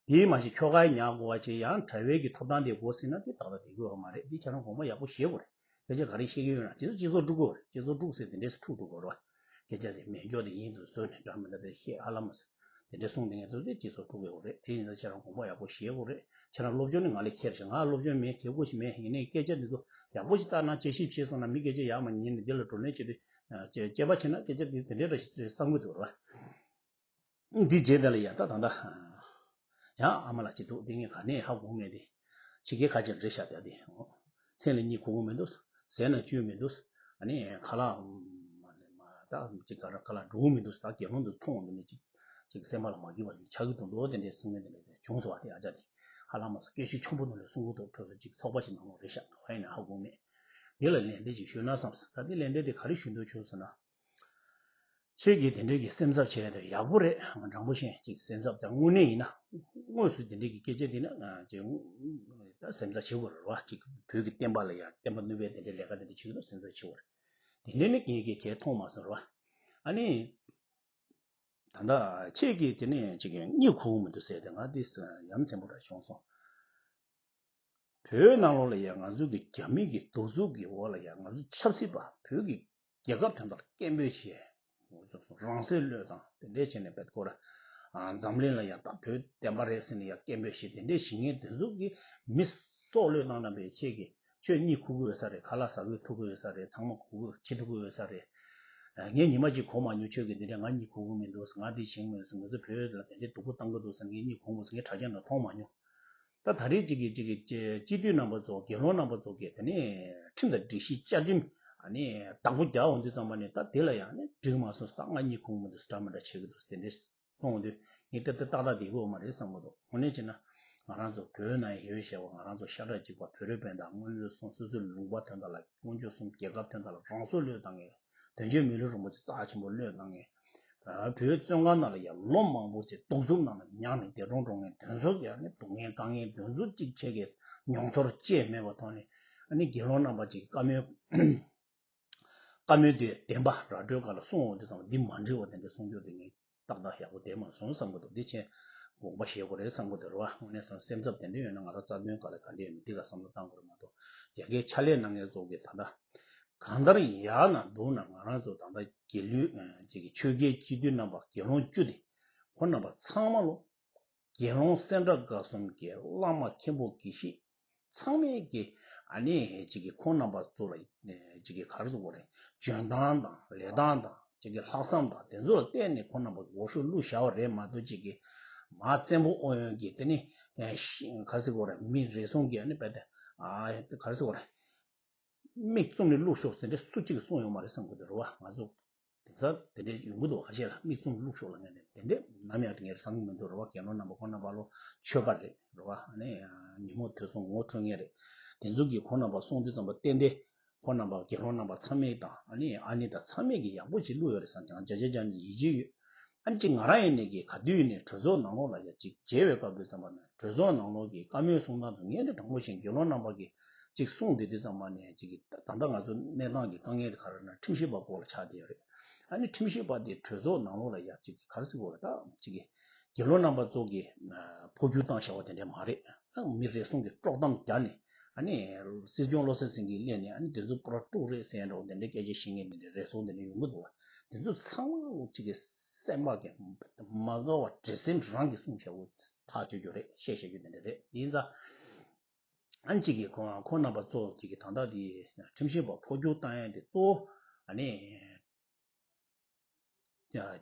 དེའི་མ་གཞི་ཁྱོ་གའི་ཉག་དགོས་པ་བྱས་ཡང་གྲྭ་པའི་གི་ཐོབ་ཐང་དེ་དགོས་ཟེར་ན་དེ་ཏག་ཏག་དེ་དགོས་པ་མ་རེད། འདི་ཁྱེད་རང་དགོངས་པ་ཡག་པོ་བཞེས་དགོས་རེད། སྐད་ཆ་ག་རེ་བཤད་ཀྱི་ཡོད་ན་དེ་ཚོ་སྤྱི་ཚོགས་དཀྲུག་དགོས་རེད། སྤྱི་ཚོགས་དཀྲུག་ཟེར་དེ་འདྲས་སུ་འཁྲུག་འགྲོ་དགོས་རེད་བ། སྐད་ཆ་དེ་མེད་འཇོག་དེ་ཡིན་དུ་བཟོས་ནས་འདྲ་མི་འདྲ་དེ་བཤད་ཧ་ལམ་མ་ཟེར། དེ་འདྲས་གསུངས་དེ་ངས་ཚོ་དེ་སྤྱི་ཚོགས་དཀྲུག་གི་ཡོད་རེད། དེ་ཡིན་ཙང་ཁྱེད་རང་དགོངས་པ་ཡག་པོ་བཞེས་དགོས་རེད། ཁྱེད་རང་སློབ་སྦྱོང་ནི་ང་ལས་ཁྱེར་ཞིང་ང་སློབ་སྦྱོང་མེད་གལ་དགོས་ཤིག་མེད། ཡིན་ནའི་སྐད་ཆ་འདི་ཚོ་ཡག་པོ་ཞིག་བལྟས་ན་དཔྱད་ཞིབ་བྱས་སོང་ན་མི་སྐད་ཆ་ཡག་མ་ཉན་ནས་འདི་ལ་བགྲོ་གླེང་བྱེད་དུས་དཔྱད་པ་བྱས་ན་སྐད་ཆ་འདི་དེ་འདྲས་འདྲ་ཞིག་བསམ་གི་འདུག་རེད་བ། འདི་རྗེས་དེ་ལ་ཡ་ད་ད་ད། ཡང་ཨ་མ་ལགས་ཅིག་འདུག་འདི་ངས་ག་ནས་ཧ་གོ་མེད་དེ། ཕྱི་རྒྱལ་ཁ་ཆེ་རེད་ཤག་དེ་དེ། མཚན་ལ་གཉིད་ཁུག་གི་མི་འདུག་ཟས་ན་བཅུད་མི་འདུག་ཨ་ནི་ཁ་ལག་མ་ད་ཅིག་ག་ར་ཁ་ལག་འགྲོ་གི་མི་འདུག་ད་དགེ་སློང་འདུག་མཐོང་འདི་ནས་ཅིག་ཅིག་སེམས་པ་ལ་མ་སྐྱིད་པ་ཆགས་ཀྱི་འདུག་འདུག་དེ་འདྲའི་སེམས་ངན་དེ་འདྲ་བྱུང་སོང་བ། དེ་ཨ་ཅག་དེ་ཧ་ལམ་མ་སོང་། སྐད་ཤུགས་ཆེན་པོ་ནང་ལ་གསུང་གི་འདུག་ཁྲོད་དུ་ཅིག་ཚོགས་པ་ཞིག་ནང་ལོགས་རེད་ཤག་ཧ་ཡིན་ན་ཧ་གོ་མེད། དེ་ལ་ལན་འདེབས་ཅིག་ཞུས་ན་བསམ་སོང་། ད་དེ་ལན་འདེབས་དེ་ག་རེ་ཞུ་འདོད་བྱུང་ཟེར་ན། ཁྱེད་ཀྱིས་དེ་འདྲའི་གི་སེམས་འཚབ་བྱས་ཏེ་ཡག་པོ་རེད། དྲང་པོ་བཤད་ཅིག་སེམས་འཚབ་དང་དངོས་གནས་ཡིན་ན། དངོས་སུ་དེ་འདྲའི་གི་སྐད་ཆ་དེ་ན་ང་ཅིག་ད་སེམས་འཚབ་བྱེད་དགོས་རེད་བ། ཅིག་བོད་ཀྱི་བསྟན་པ་ལ་ཡང་བསྟན་པ་ནུས་པའི་དེ་འདྲའི་ལས་ཀ་དེ་འདྲ་བྱེད་ཀྱི་འདུག་སེམས་འཚབ་བྱེད་དགོས་རེད། དེ་འདྲའི་ནི་ངས་ཀྱི་གལ་མཐོང་མ་སོང་རེད་བ། ཨ་ནི། ད་ལྟ་ཁྱེད་ཀྱིས་དེ་ནས་ཅིག་གཉིད་ཁུག་མི་འདུག་ཟེར་ཏེ་ང་དེ་ཡ་མཚན་པོ་འདྲ་བྱུང་སོང་། བོད་ནང་ལོགས་ལ་ཡང་ང་ཚོ་གི་རྒྱ་མི་གི་གདུག་རྩུབ་ཀྱི་འོག་ལ་ཡང་ང་ཚོ་ཆབ་སྲིད་པ་བོད་ཀྱི་རྒྱལ་ཁབ་དོན་དག་ལ་སྐད་འབོད་བྱས། རང་སྲོག་བློས་བཏང་དེ་འདྲས་བྱས་ནས་བེད་ཀོ་ར། འཛམ་གླིང་ལ་ཡང་ད་བོད་བདེན་པ་རེད་ཟེར་ནས་ཡང་སྐད་འབོད་བྱས། དེ་འདྲས་བྱེད་མཁན་དེ་ཚོ་གི་མི་སྲོག་བློས་བཏང་རྣམ་པས་ཁྱེད་ཀྱིས་ཁྱོད་གཉིད་ཁུག་གི་ཡོད་ས་རེད། ཁ་ལག་ཟ་གི་ཐུག་གི་ཡོད་ས་རེད། ཚང་མ་གུག་གི་འཆི་ཐུག་གི་ཡོད་ས་རེད། ངས་ཉི་མ་གཅིག་གོ་མ་མྱོང་། ཁྱོད་ཀྱིས་འདི་འདྲས་ང་གཉིད་ཁུག་གི་མི་འདུག་ང་འདི་བྱེད་ཀྱི་མི་འདུག་ང་ཚོ་བོད་ལ་དེ་འདྲས་སྡུག་པོ་བཏང་གི་འདུག་ཟེར་ངས་གཉིད་ཁུག་མ་སོང་། ངས་དྲ་རྒྱ་ནང་མཐོང་མ་མྱོང་། ད་ད་རེས་ཅིག་གི་ཅིག་གི་སྤྱི་འཐུས་རྣམ་པ་ཚོ་དགེ་སློང་རྣམ་པ་ཚོ་གིས་དེ་ནས་ཁྲིམས་དང་སྒྲིག་གཞི་བཅའ་ཁྲིམས་ཨ་ནི་བདག་པོ་རྒྱག་འོང་དུས་ཙམ་པ་ནས་ད་དེ་ལ་ཡང་ནི་འགྲིག་མ་སོང་། ད་ང་གཉིད་ཁུག་མི་འདུག་འདྲ་མི་འདྲ་བྱེད་ཀྱི་འདུག་དེ་འདྲས་གསུངས་འོང་དུས་ངས་ཏག་ཏག་ཏག་ཏག་བསྡད་དགོས་མ་རེད་བསམ་གྱི་འདུག་དངོས་གནས་བྱས་ན་ང་རང་ཚོ་བོད་ནང་ཡོད་བྱས་པ་ང་རང་ཚོ་ཤ་ཁྲག་གཅིག་པ་བོད་རིགས་སྤུན་ཟླ་སྔོན་ལ་སོང་སོ་སོའི་ལུང་པ་དོན་དག་ལ་དཀོན་མཆོག་གསུམ་རྒྱལ་ཁབ་དོན་དག་ལ་རང་སྲོག་བློས་བཏང་མཁན། དོན་གཅོད་མི་ལུས་རིན་པོ་ཆེ་རྩ་ཆེན་པོ་བློས་བཏང་མཁན། བོད་བཙོན་ཁང་ནང་ལ་ཡང་ལོ་མང་པོ་ཅིག་གདུག་རྩུབ་ནང་ལ་མྱངས་ནས་འདས་གྲོངས་འགྲོ་མཁན་དེ་ཚོ་ཡང་ནི་སྡུག་བསྔལ་དཀའ་ངལ་དེ་ཚོ་གཅིག་བྱས་ཀྱི་མྱོང་ཚོར་ཅི་མེད་པ་ཐོག་ནས་ཨ་ནི་དགེ་སློང་རྣམ་པ་ཅིག་བཀའ་མོལ་བཀའ་མོལ་དེ་བདེན་པ་ར་སྤྲོད་ག་ལ་གསུང་འོང་དུས་ཙམ་པ་འདི་མ་འགྲིག་པ་དེ་འདྲ་གསུང་རྒྱུ་དེ་ངས་ཏག་ཏག་ཡག་པོ་བསྡད་མ་སོང་བསམ་གྱི་འདུག་འདི་ཆེན་དགོངས་པ་བཞེས་དགོས་རེད་བསམ་གྱི་འདུག་རེད་བ། དངོས་གནས་སོང་སེམས་འཚབ་དེ་འདྲ་ཡོད་ན་ང་རང་རྩ་དོན་ག་ལ་ག་འདྲ་ཡོད་མེད་འདི་ག་བསམ་བློ་བཏང་དགོས་རེད་མ་གཏོགས་ཡ་གིའི་ཕྱག་ལས་གནང་མཁན་ཚོ་གིས་ད་ལྟ་གང་ལྟར་ཡག་ན་སྡུག་ན་ང་རང་ཚོ་ད་ལྟ་དགེ་ལུས་ཅིག་གི་ཆོས་རྒྱལ་སྤྱི་འཐུས་རྣམ་པ་དགེ་སློང་བཅུ་དེ་ཁོ་རྣམ་པ་ཚང་མ་ལོ། དགེ་སློང་སེ་འབྲས་དགའ་གསུམ་གྱི་བླ་མ་མཁན་པོ་དགེ་བཤེས་ཚང་མས་ཀྱི་ཨ་ནི་ཅིག་གི་ཁོང་རྣམ་པ་ཚོ་ལ་ཅིག་གི་ག་རེ་ཟེར་དགོས་རེད། འཇོན་ཐང་དང་ལས་སྟངས་དང་ཅིག་གི་ལྷག་བསམ་དང་དེ་ཚོ་ལ་བརྟེན་ནས་ཁོང་རྣམ་པ་འོས་ཤོག་བླུགས་བཞག་པ་རེད་མ་གཏོགས་ཅིག་གི་མ་བཙན་པོ་ཨོ་ཡོན་གྱི་དེ་ནི་ག་རེ་ཟེར་དགོས་རེད། མི་རེ་ཟུང་གིས་ཨ་ནི་རྦད་དེ་ག་རེ་ཟེར་དགོས་རེད། མིག་བཙུམ་ནས་བླུགས་ཤོག་ཟེར་འདྲ་སུ་གཅིག་གིས་གསུངས་ཡོད་མ་རེད་བསམ་གྱི་འདུག་རེད་བ། ང་ཚོ་དེང་སང་དེ་འདྲའི་ཡོང་གི་འདུག་ཨ་ཤེས་ལ་མིག་བཙུམ་བླུགས་ཤོག་ལབ་མཁན་དེ་དེ་འདྲས་ནམ་ཡང་ངས་བསམ་གྱི་མི་འདུག་རེད་བ། དགེ་སློང་རྣམ་པ་ཁོང་རྣམ་པ་ལོ་ཆོས་པ་རེད་རེད་བ། ཨ་ནི་ཉིན་མོ་དུས་གསུམ་ངོ་འཕྲོད་མཁན་རེད། དེ་ཚོ་གིས་ཁོང་རྣམ་པ་གསུང་དུས་ཙམ་པ་ཏན་ཏན་ཁོང་རྣམ་པ་དགེ་སློང་རྣམ་པ་ཚང་མས་དང་ཨ་ནི་ཨ་ནི་དང་ཚང་མས་ཀྱི་ཡག་པོ་ཅིག་བླུགས་ཡོད་རེད་བསམ་ཀྱང་བརྒྱ་ཆ་བརྒྱ་ནས་ཡིད་ཆེས་ཡོད། ཨ་ནི་ཅིག་ང་རང་ཡིན་ནས་ཀྱི་ག་དུས་ཡིན་ནས་གྲོས་ཚོགས་ནང་ལོགས་ལ་ཡ་ཅིག་མཇལ་བའི་སྐབས་དུས་ཙམ་པ་ན་གྲོས་ཚོགས་ནང་ལོགས་ཀྱི་བཀའ་མོལ་གསུང་སྟངས་དང་ངས་ནི་དྲང་པོ་བཞིན་དགེ་སློང་རྣམ་པ་གིས་ཅིག་གསུངས་བསྡད་དུས་ཙམ་པ་ནས་ཅིག་ད་ལྟ་ང་ཚོ་གནས་སྟངས་ཀྱི་དཀའ་ངལ་དེ་ག་རེ་ན་ཁྲིམས་ཞིབ་པ་སྐོར་ལ་ཆགས་བསྡད་ཡོད་རེད། ཨ་ནི་ཁྲིམས་ཞིབ་པ་དེ་གྲོས་ཚོགས་ནང་ལོགས་ལ་ཡ་ཅིག་ག་རེ་ཟེར་དགོས་རེད། ད་ཅིག་དགེ་སློང་རྣམ་པ་ཚོ་གིས་འཕོ་འགྱུར་བཏང་བཞག་པ་དེ་འདྲ་མ་རེད། ཨ་མི་རེ་ཟུང་གིས་དཀྲོག་གཏམ་བརྒྱབ་ནས་ ཨ་ནི་སྲིད་སྐྱོང་བློ་བཟང་སེང་གེ་སླེབས་ནས་ཨ་ནི་དེ་ཚོ་པུ་ར་དཀྲུག་རེད་ཟེར་འདྲ་བོ་དེ་འདྲའི་སྐད་ཆ་བཤད་མཁན་དེ་འདྲ་རེ་ཟུང་དེ་འདྲ་ཡོང་གི་འདུག་བ། དེ་ཚོ་ཚང་མ་གཅིག་གི་སེམས་པ་གི་མ་དགའ་བ་འདྲེ་སེམས་རང་གིས་གསུངས་བཞག་པ་ཐག་ཆོད་རྒྱུ་རེད། བཤད་བཞག་རྒྱུ་དེ་འདྲ་རེད། དེ་ཡིན་ཙང་ཨ་ནི་གཅིག་གི་ཁོ་ཁོ་རྣམ་པ་ཚོ་གཅིག་གི་ད་ལྟ་དེ་ཁྲིམས་ཞིབ་པ་འཕོ་འགྱུར་བཏང་ཡ་དེ་གཙོ་བོ་ཨ་ནི་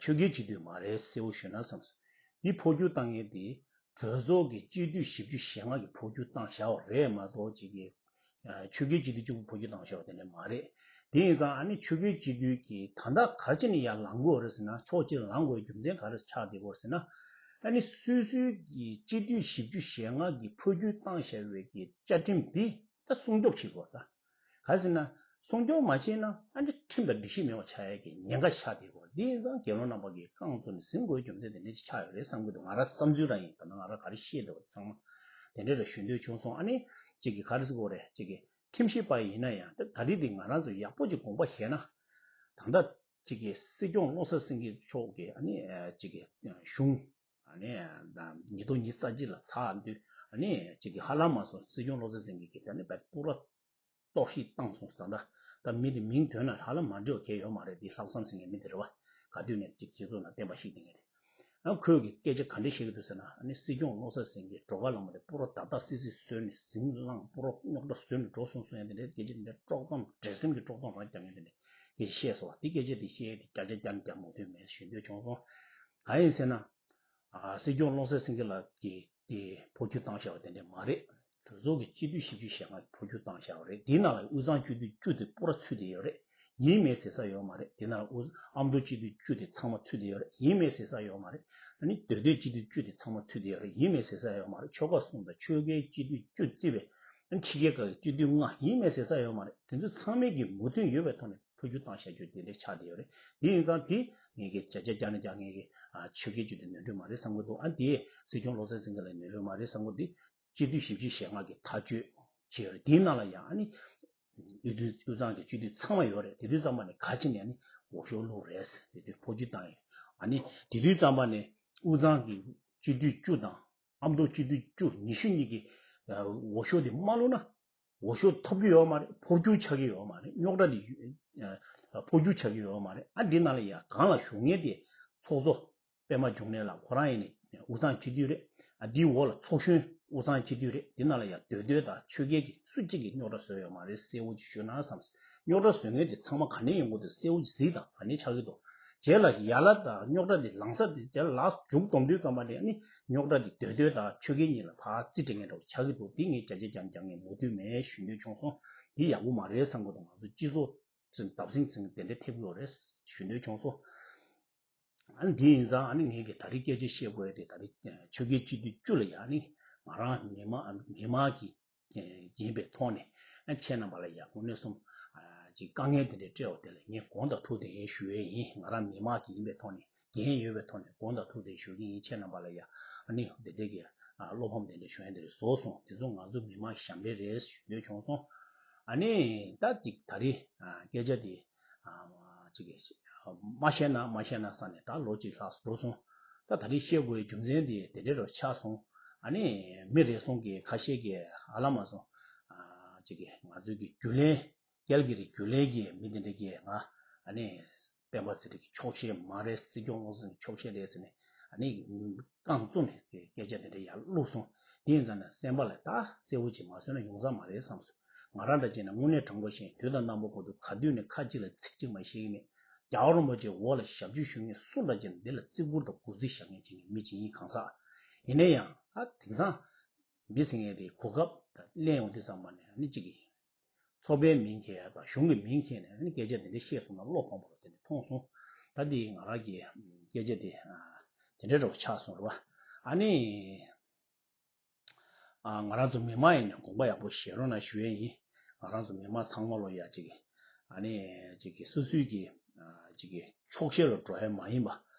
ཆོལ་ཁའི་སྤྱི་འཐུས་མ་རེད། གསལ་པོ་ཞུས་ན་བསམ་སོང་། འདི་འཕོ་འགྱུར་བཏང་མཁན་དེ་གྲོས་ཚོགས་ཀྱི་སྤྱི་འཐུས་བཞི་བཅུ་ཞེ་ལྔ་གིས་འཕོ་འགྱུར་བཏང་བཞག་པ་རེད་མ་གཏོགས་གཅིག་གི་ཆོལ་ཁའི་སྤྱི་འཐུས་གཅིག་པུ་འཕོ་འགྱུར་བཏང་བཞག་པ་དེ་འདྲ་མ་རེད། དེ་ཡིན་ཙང་ཨ་ནི་ཆོལ་ཁའི་སྤྱི་འཐུས་ཀྱིས་ད་ལྟ་ག་རེ་བྱས་ནས་ཡར་ལངས་དགོས་རེད་ཟེར་ན། ཕྱོགས་གཅིག་ལངས་དགོས་རྒྱུ་མཚན་ག་རེ་ཆགས་བསྡད་ཡོད་རེད་ཟེར་ན། ཨ་ནི་སོ་སོའི་གི་སྤྱི་འཐུས་བཞི་བཅུ་ཞེ་ལྔ་གིས་འཕོ་འགྱུར་བཏང་བཞག་པའི་གི་བཅའ་ཁྲིམས་འདི་ད་སྲུང་སྐྱོབ་བྱེད་དགོས་ད། ག་རེ་ཟེར་ན། སྲུང་སྐྱོབ་མ་བྱས་ན་ཨ་ནི་ཁྲིམས་དང་སྒྲིག་གཞི་མེད་པ་ཆགས་ཡ་གི་ཉེན་ཁ་ཆགས་བསྡད་ཡོད་རེད། འདི་ཡིན་ཙང་རྒྱལ་བློན་རྣམ་པ་གིས་རྐང་བཙུགས་ནས་ཟིན་དགོས་རྒྱུ་མཚན་དེ་འདྲ་ཅིག་ཆགས་ཡོད་རེད་བསམ་གྱི་འདུག་ང་རང་བསམ་ཚུལ་རང་ཡིན། ད་ནང་ང་རང་ག་རེ་བཤད་འདུག་ཚང་མ་དེ་འདྲ་རེ་ཞུ་འདོད་བྱུང་སོང་། ཨ་ནི་གཅིག་གིས་ག་རེ་ཟེར་དགོས་རེད། གཅིག་གིས་ཁྲིམས་ཞིབ་པ་ཡིན་ན་ཡང་ད་ད་རེས་དེ་ང་རང་ཚོ་ཡག་པོ་ཅིག་དགོངས་པ་བཞེས་ན། ད་ལྟ་གཅིག་གིས་སྲིད་སྐྱོང་བློ་བཟང་སེང་གེ་མཆོག་གིས་ཨ་ནི་གཅིག་གིས་གཞུང་ཨ་ནི་ཉིས་སྟོང་ཉི་ཤུ་རྩ་གཅིག་ལ་ཚར་དུས་ཨ་ནི་གཅིག་གིས་ཧ་ལམ་མ་སོང་། སྲིད་སྐྱོང་བློ་བཟང་སེང་གེ་གིས་ད་ནི་བལ་པུ་ར་གཏོར་བཤིག་བཏང་སོང་། ད་ལྟ་ད་མི་དེ་མིང་ཐོན་ན་ཧ་ལམ་མ་འདྲེས་པ་གང་ཡོད་མ་རེད། འདི་ལྷག་བསམ་ཟེར་མཁན་མི་དེ་རེད་བ། ག་དུས་ནས་གཅིག་སྤྱི་ཚོགས་ནང་བསྟན་པ་བཤིག་བསྡད་མཁན་དེ། ཨ་ཁོས་ཀྱི་སྐད་ཆ་ག་འདྲ་བཤད་ཀྱི་འདུག་ཟེར་ན། ཨ་ནི་སྲིད་སྐྱོང་བློ་བཟང་སེང་གེ་སྒྲོལ་དཀར་ལྷ་མོ་དེ་པུ་ར་བརྡབ་བརྡབ་སིག་སིག་བཟོས་ནས་ཟིང་ལངས། པུ་ར་རྙོག་དྲ་བཟོས་ནས་འགྲོ་སོང་སོང་ཡ་དེ་འདྲའི་སྐད་ཆ་དེ་འདྲ་དཀྲོག་གཏམ་འདྲེ་སེམས་ཀྱི་དཀྲོག་གཏམ་རང་རྐྱང་ཡ་དེ་འདྲ་སྐད་ཆ་བཤད་སོང་བ། དེ་སྐད་ཆ་དེ་བཤད་དེ་བརྒྱ་ཆ་བརྒྱ་ནས་བརྒྱ་མོས་མཐུན་མེད་ཞུ་འདོད་བྱུང་སོང་། གང་ཡིན་ཟེར་ན། ཨ་སྲིད་སྐྱོང་བློ་བཟང་སེང་གེ་ལགས་ཀྱིས་དེ་འཕོ་འགྱུར་བཏང་བཞག་པ་དེ་འདྲ་མ་རེད། གྲོས་ཚོགས་ཀྱི་སྤྱི་འཐུས་བཞི་བཅུ་ཞེ་ལྔ་འཕོ་འགྱུར་བཏང་བཞག་པ་རེད། དེའི་ནང་ལ་དབུས་གཙང་སྤྱི་འཐུས་བཅུ་དེ་པུ་ར་ཚུད་བསྡད་ཡོད་རེད། ཡིན་མེད་ཟེར་ས་ཡོད་མ་རེད། དེ་ནང་ལ་དབུས་ཨ་མདོ་སྤྱི་འཐུས་བཅུ་དེ་ཚང་མ་ཚུད་བསྡད་ཡོད་རེད། ཡིན་མེད་ཟེར་ས་ཡོད་མ་རེད། ཨ་ནི་མདོ་སྟོད་སྤྱི་འཐུས་བཅུ་དེ་ཚང་མ་ཚུད་བསྡད་ཡོད་རེད། ཡིན་མེད་ཟེར་ས་ཡོད་མ་རེད། ཆོལ་ཁ་གསུམ་དང་ཆོལ་ཁའི་སྤྱི་འཐུས་བཅུ་བརྩིས་པའི་ཨ་ནི་ཕྱི་རྒྱལ་ཁག་གི་སྤྱི་འཐུས་ལྔ་ཡིན་མེད་ཟེར་ས་ཡོད་མ་རེད། དེ་ཚོ་ཚང་མས་ཀྱི་མོས་མཐུན་ཡོད་པའི་ཐོག་ནས་འཕོ་འགྱུར་བཏང་བཞག་རྒྱུ་དེ་འདྲ་ཆགས་བསྡད་ཡོད་རེད། དེ་ཡིན་ཙང་དེ་ངས་ཀྱི་བརྒྱ་ཆ་བརྒྱ་ནས་བརྒྱ་ངས་ཀྱི་ཨ་ཆོལ་ཁའི་སྤྱི་འཐུས་ནོར་འཁྲུལ་མ་རེད་བསམ་གྱི་འདུག་ཨ་དེ་སྲིད་སྐྱོང་བློ་བཟང་སེང་གེ་ལ་ནོར་འཁྲུལ་མ་རེད་བསམ་གྱི་འདུག་སྤྱི་འཐུས་བཞི་བཅུ་ཞེ་ལྔ་གིས་ཐག་གཅོད་བྱས་ཡོད་རེད། དེའི་ནང་ལ་ཡང་ཨ་ནི་དབུས་དབུས་གཙང་གི་སྤྱི་འཐུས་ཚང་མ་ཡོད་རེད། དེ་དུས་ཙམ་པ་ནས་ག་ཅི་ནས་ཨ་ནི་འོས་ཤོག་བླུགས་རེད། དེ་དུས་འཕོ་འགྱུར་བཏང་ཡོད། ཨ་ནི་དེ་དུས་ཙམ་པ་ནས་དབུས་གཙང་གི་སྤྱི་འཐུས་བཅུ་དང་ཨ་མདོ་སྤྱི་འཐུས་བཅུ་ཉི་ཤུ་གཉིས་ཀྱི་འོས་ཤོག་དེ་མ་བླུགས་ན། འོས་ཤོག་ཐོབ་ཀྱི་ཡོད་མ་རེད། འཕོ་འགྱུར་ཆགས་ཀྱི་ཡོད་མ་རེད། རྙོག་དྲ་དེ་ཨ་འཕོ་འགྱུར་ཆགས་ཀྱི་ཡོད་མ་རེད། ཨ་འདི་ནང་ལ་ཡ་གང་ལ་ཞུགས་མཁན་དེ་ཚོགས་གཙོ་པད་མ་འབྱུང་གནས་ལགས་ཁོ་རང་ཡིན་ནས་དབུས་གཙང་སྤྱི་འཐུས་རེད། ཨ་འདིའི་འོག་ལ་ཚོགས་གཞོན་དབུས་གཙང་སྤྱི་འཐུས་རེད། འདི་ནང་ལ་ཡ་མདོ་སྟོད་དང་ཆོལ་ཁའི་གི་སུ་གཅིག་གིས་རྙོག་དྲ་བཟོས་ཡོད་མ་རེད། གསལ་བོ་ཅིག་ཞུས་ན་བསམ། རྙོག་དྲ་བཟོ་མཁན་དེ་ཚང་མ་ག་ནས་ཡོང་གི་འདུག་གསལ་བོ་ཅིག་གཟིགས་དང་། ག་ནས་ཆགས་ཀྱི་འདུག་རྗེས་ལ་ཡ་ལ་དང་རྙོག་དྲ་དེ་ལངས་ས་དེ་རྗེས་ལ་ལག་མཇུག་སྡོམ་དུས་ཙམ་པ་ནས་ནི་རྙོག་དྲ་དེ་མདོ་སྟོད་དང་ཆོལ་ཁའི་གཉིས་ལ་ཕར་རྩིས་སྤྲད་མཁན་འདྲ་བོ་ཆགས་ཀྱི་འདུག་དེ་ངས་བརྒྱ་ཆ་བརྒྱ་ནས་བརྒྱ་ངས་མོས་མཐུན་མེད་ཞུ་འདོད་བྱུང་སོང་། དེ་ཡག་པོ་མ་རེད་བསམ་གྱི་འདུག་ང་ཚོ་སྤྱི་ཚོགས་ཚུན་བརྡབ་གསིག་ཚུན་དེ་འདྲ་ཐེབས་ཀྱི་ཡོད་རེད་ཞུ་འདོད་བྱུང་སོང་། ཨ་ནི་དེ་ཡིན་ཙང་ཨ་ནི་ངས་ཀྱི་ད་རེས་སྐད་ཆ་བཤད་དགོས་ཡ་དེ་ད་རེས་ཆོལ་ཁའི་སྤྱི་འཐུས་བཅུ་ལ་ཡ་ནི་ང་རང་མི་མང་མི་མང་གི་ཡིན་པའི་ཐོག་ནས་ཨ་ཁྱེད་རྣམ་པ་ལ་ཡ་དངོས་གནས་སོང་ཅིག་དཀའ་ངལ་དེ་འདྲ་སྤྲད་པ་དེ་ལ་ངས་དགོངས་དག་ཐུགས་དེ་ཞུ་ཡས་ཡིན། ང་རང་མི་མང་གི་ཡིན་པའི་ཐོག་ནས་འགན་ཡོད་པའི་ཐོག་ནས་དགོངས་དག་ཐུགས་དེ་ཞུ་གི་ཡིན། ཁྱེད་རྣམ་པ་ལ་ཡ་ཨ་ནི་དེ་འདྲ་གི་བློ་ཕམ་དེ་འདྲ་ཞུ་ཡས་དེ་རེད་བཟོ་སོང་། དེ་ཚོ་ང་ཚོ་མི་མང་ཞབས་འདྲེན་རེད་ཞུ་འདོད་བྱུང་སོང་། ཨ་ནི་ད་ཅིག་ད་རེས་སྐད་ཆ་དེ་ཅིག་མ་བཤད་ན་མ་བཤད་ན་བསམ་ནས་ད་ལོ་གཅིག་ལྷག་འགྲོ་སོང་། ད་ད་རེས་བཤད་དགོས་པའི་རྒྱུ་མཚན་དེ་དེ་འདྲ་རུ་ཆགས་སོང་། ཨ་ནི་མི་རེ་ཟུང་གིས་ཁ་ཤས་ཀྱིས་ཧ་ལམ་མ་སོང་། ཨ་ཅིག་གིས་ང་ཚོའི་གི་རྒྱུན་ལས་རྒྱལ་གྱི་རིགས་རྒྱུན་ལས་ཀྱི་མི་དེ་འདྲ་གིས་ང་ཨ་ནི་སྤེན་པ་ཚེ་རིང་གི་ཕྱོགས་ཞེན་མ་རེད། སྲིད་སྐྱོང་བློ་བཟང་གི་ཕྱོགས་ཞེན་རེད་ཟེར་ནས་ཨ་ནི་རྐང་བཙུགས་ནས་སྐད་ཆ་དེ་འདྲ་ཡར་བླུགས་སོང་། དེ་ཡིན་ཙང་ནས་སེམས་པ་ལ་ད་གསལ་བོ་ཅིག་མ་བཟོས་ན་ཡོང་ས་མ་རེད་བསམ་སོང་། ང་རང་འདྲ་བྱས་ན་དངོས་གནས་དྲང་པོ་བཤད། དུས་དང་རྣམ་པ་ཀུན་ཏུ་ག་དུས་ནས་ཁ་གཅིག་ལ་ཚིག་གཅིག་མ་བཤད་ཀྱི་མེད། རྒྱལ་བ་རིན་པོ་ཆེའི་འོག་ལ་ཞབས་ཕྱི་ཞུ་མཁན་སུ་འདྲ་བྱས་ན་འདི་ལ་བརྩི་བཀུར་དང་གུས་བརྩི་བཞག་མཁན་ཅིག་གི་མི་ཅིག་ཡིན། གང་ཟག་ཡིན་ན་ཡང་ད་དེང་སང་མི་ཟེར་མཁན་དེ་གོ་སྐབས་ད་གླེང་ཡོང་དུས་ཙམ་པ་ནས་ཨ་ནི་གཅིག་གིས་ཚོགས་པའི་མིང་འཁྱེར་ཡ་དང་གཞུང་གི་མིང་འཁྱེར་ནས་ཨ་ནི་སྐད་ཆ་དེ་འདྲ་བཤད་སོང་ན་བློ་ཕམ་པ་རུ་དེ་འདྲ་མཐོང་སོང་། ད་འདི་ང་རང་གི་སྐད་ཆ་དེ་དེ་འདྲ་འདྲ་བོ་ཆགས་སོང་རེད་བ། ཨ་ནི། ཨ་ང་རང་ཚོ་མི་མང་ཡིན་ནས་དགོངས་པ་ཡག་པོ་བཞེས་རོགས་གནང་ཞུ་ཡས་ཡིན། ང་རང་ཚོ་མི་མང་ཚང་མ་ལོ་ཡ་གཅིག་གི་ཨ་ནི་གཅིག་གི་སོ་སོའི་གི་ཨ་གཅིག་གི་ཕྱོགས་ཞེན་ལ་འགྲོ་ཡ་མ་ཡིན་པ།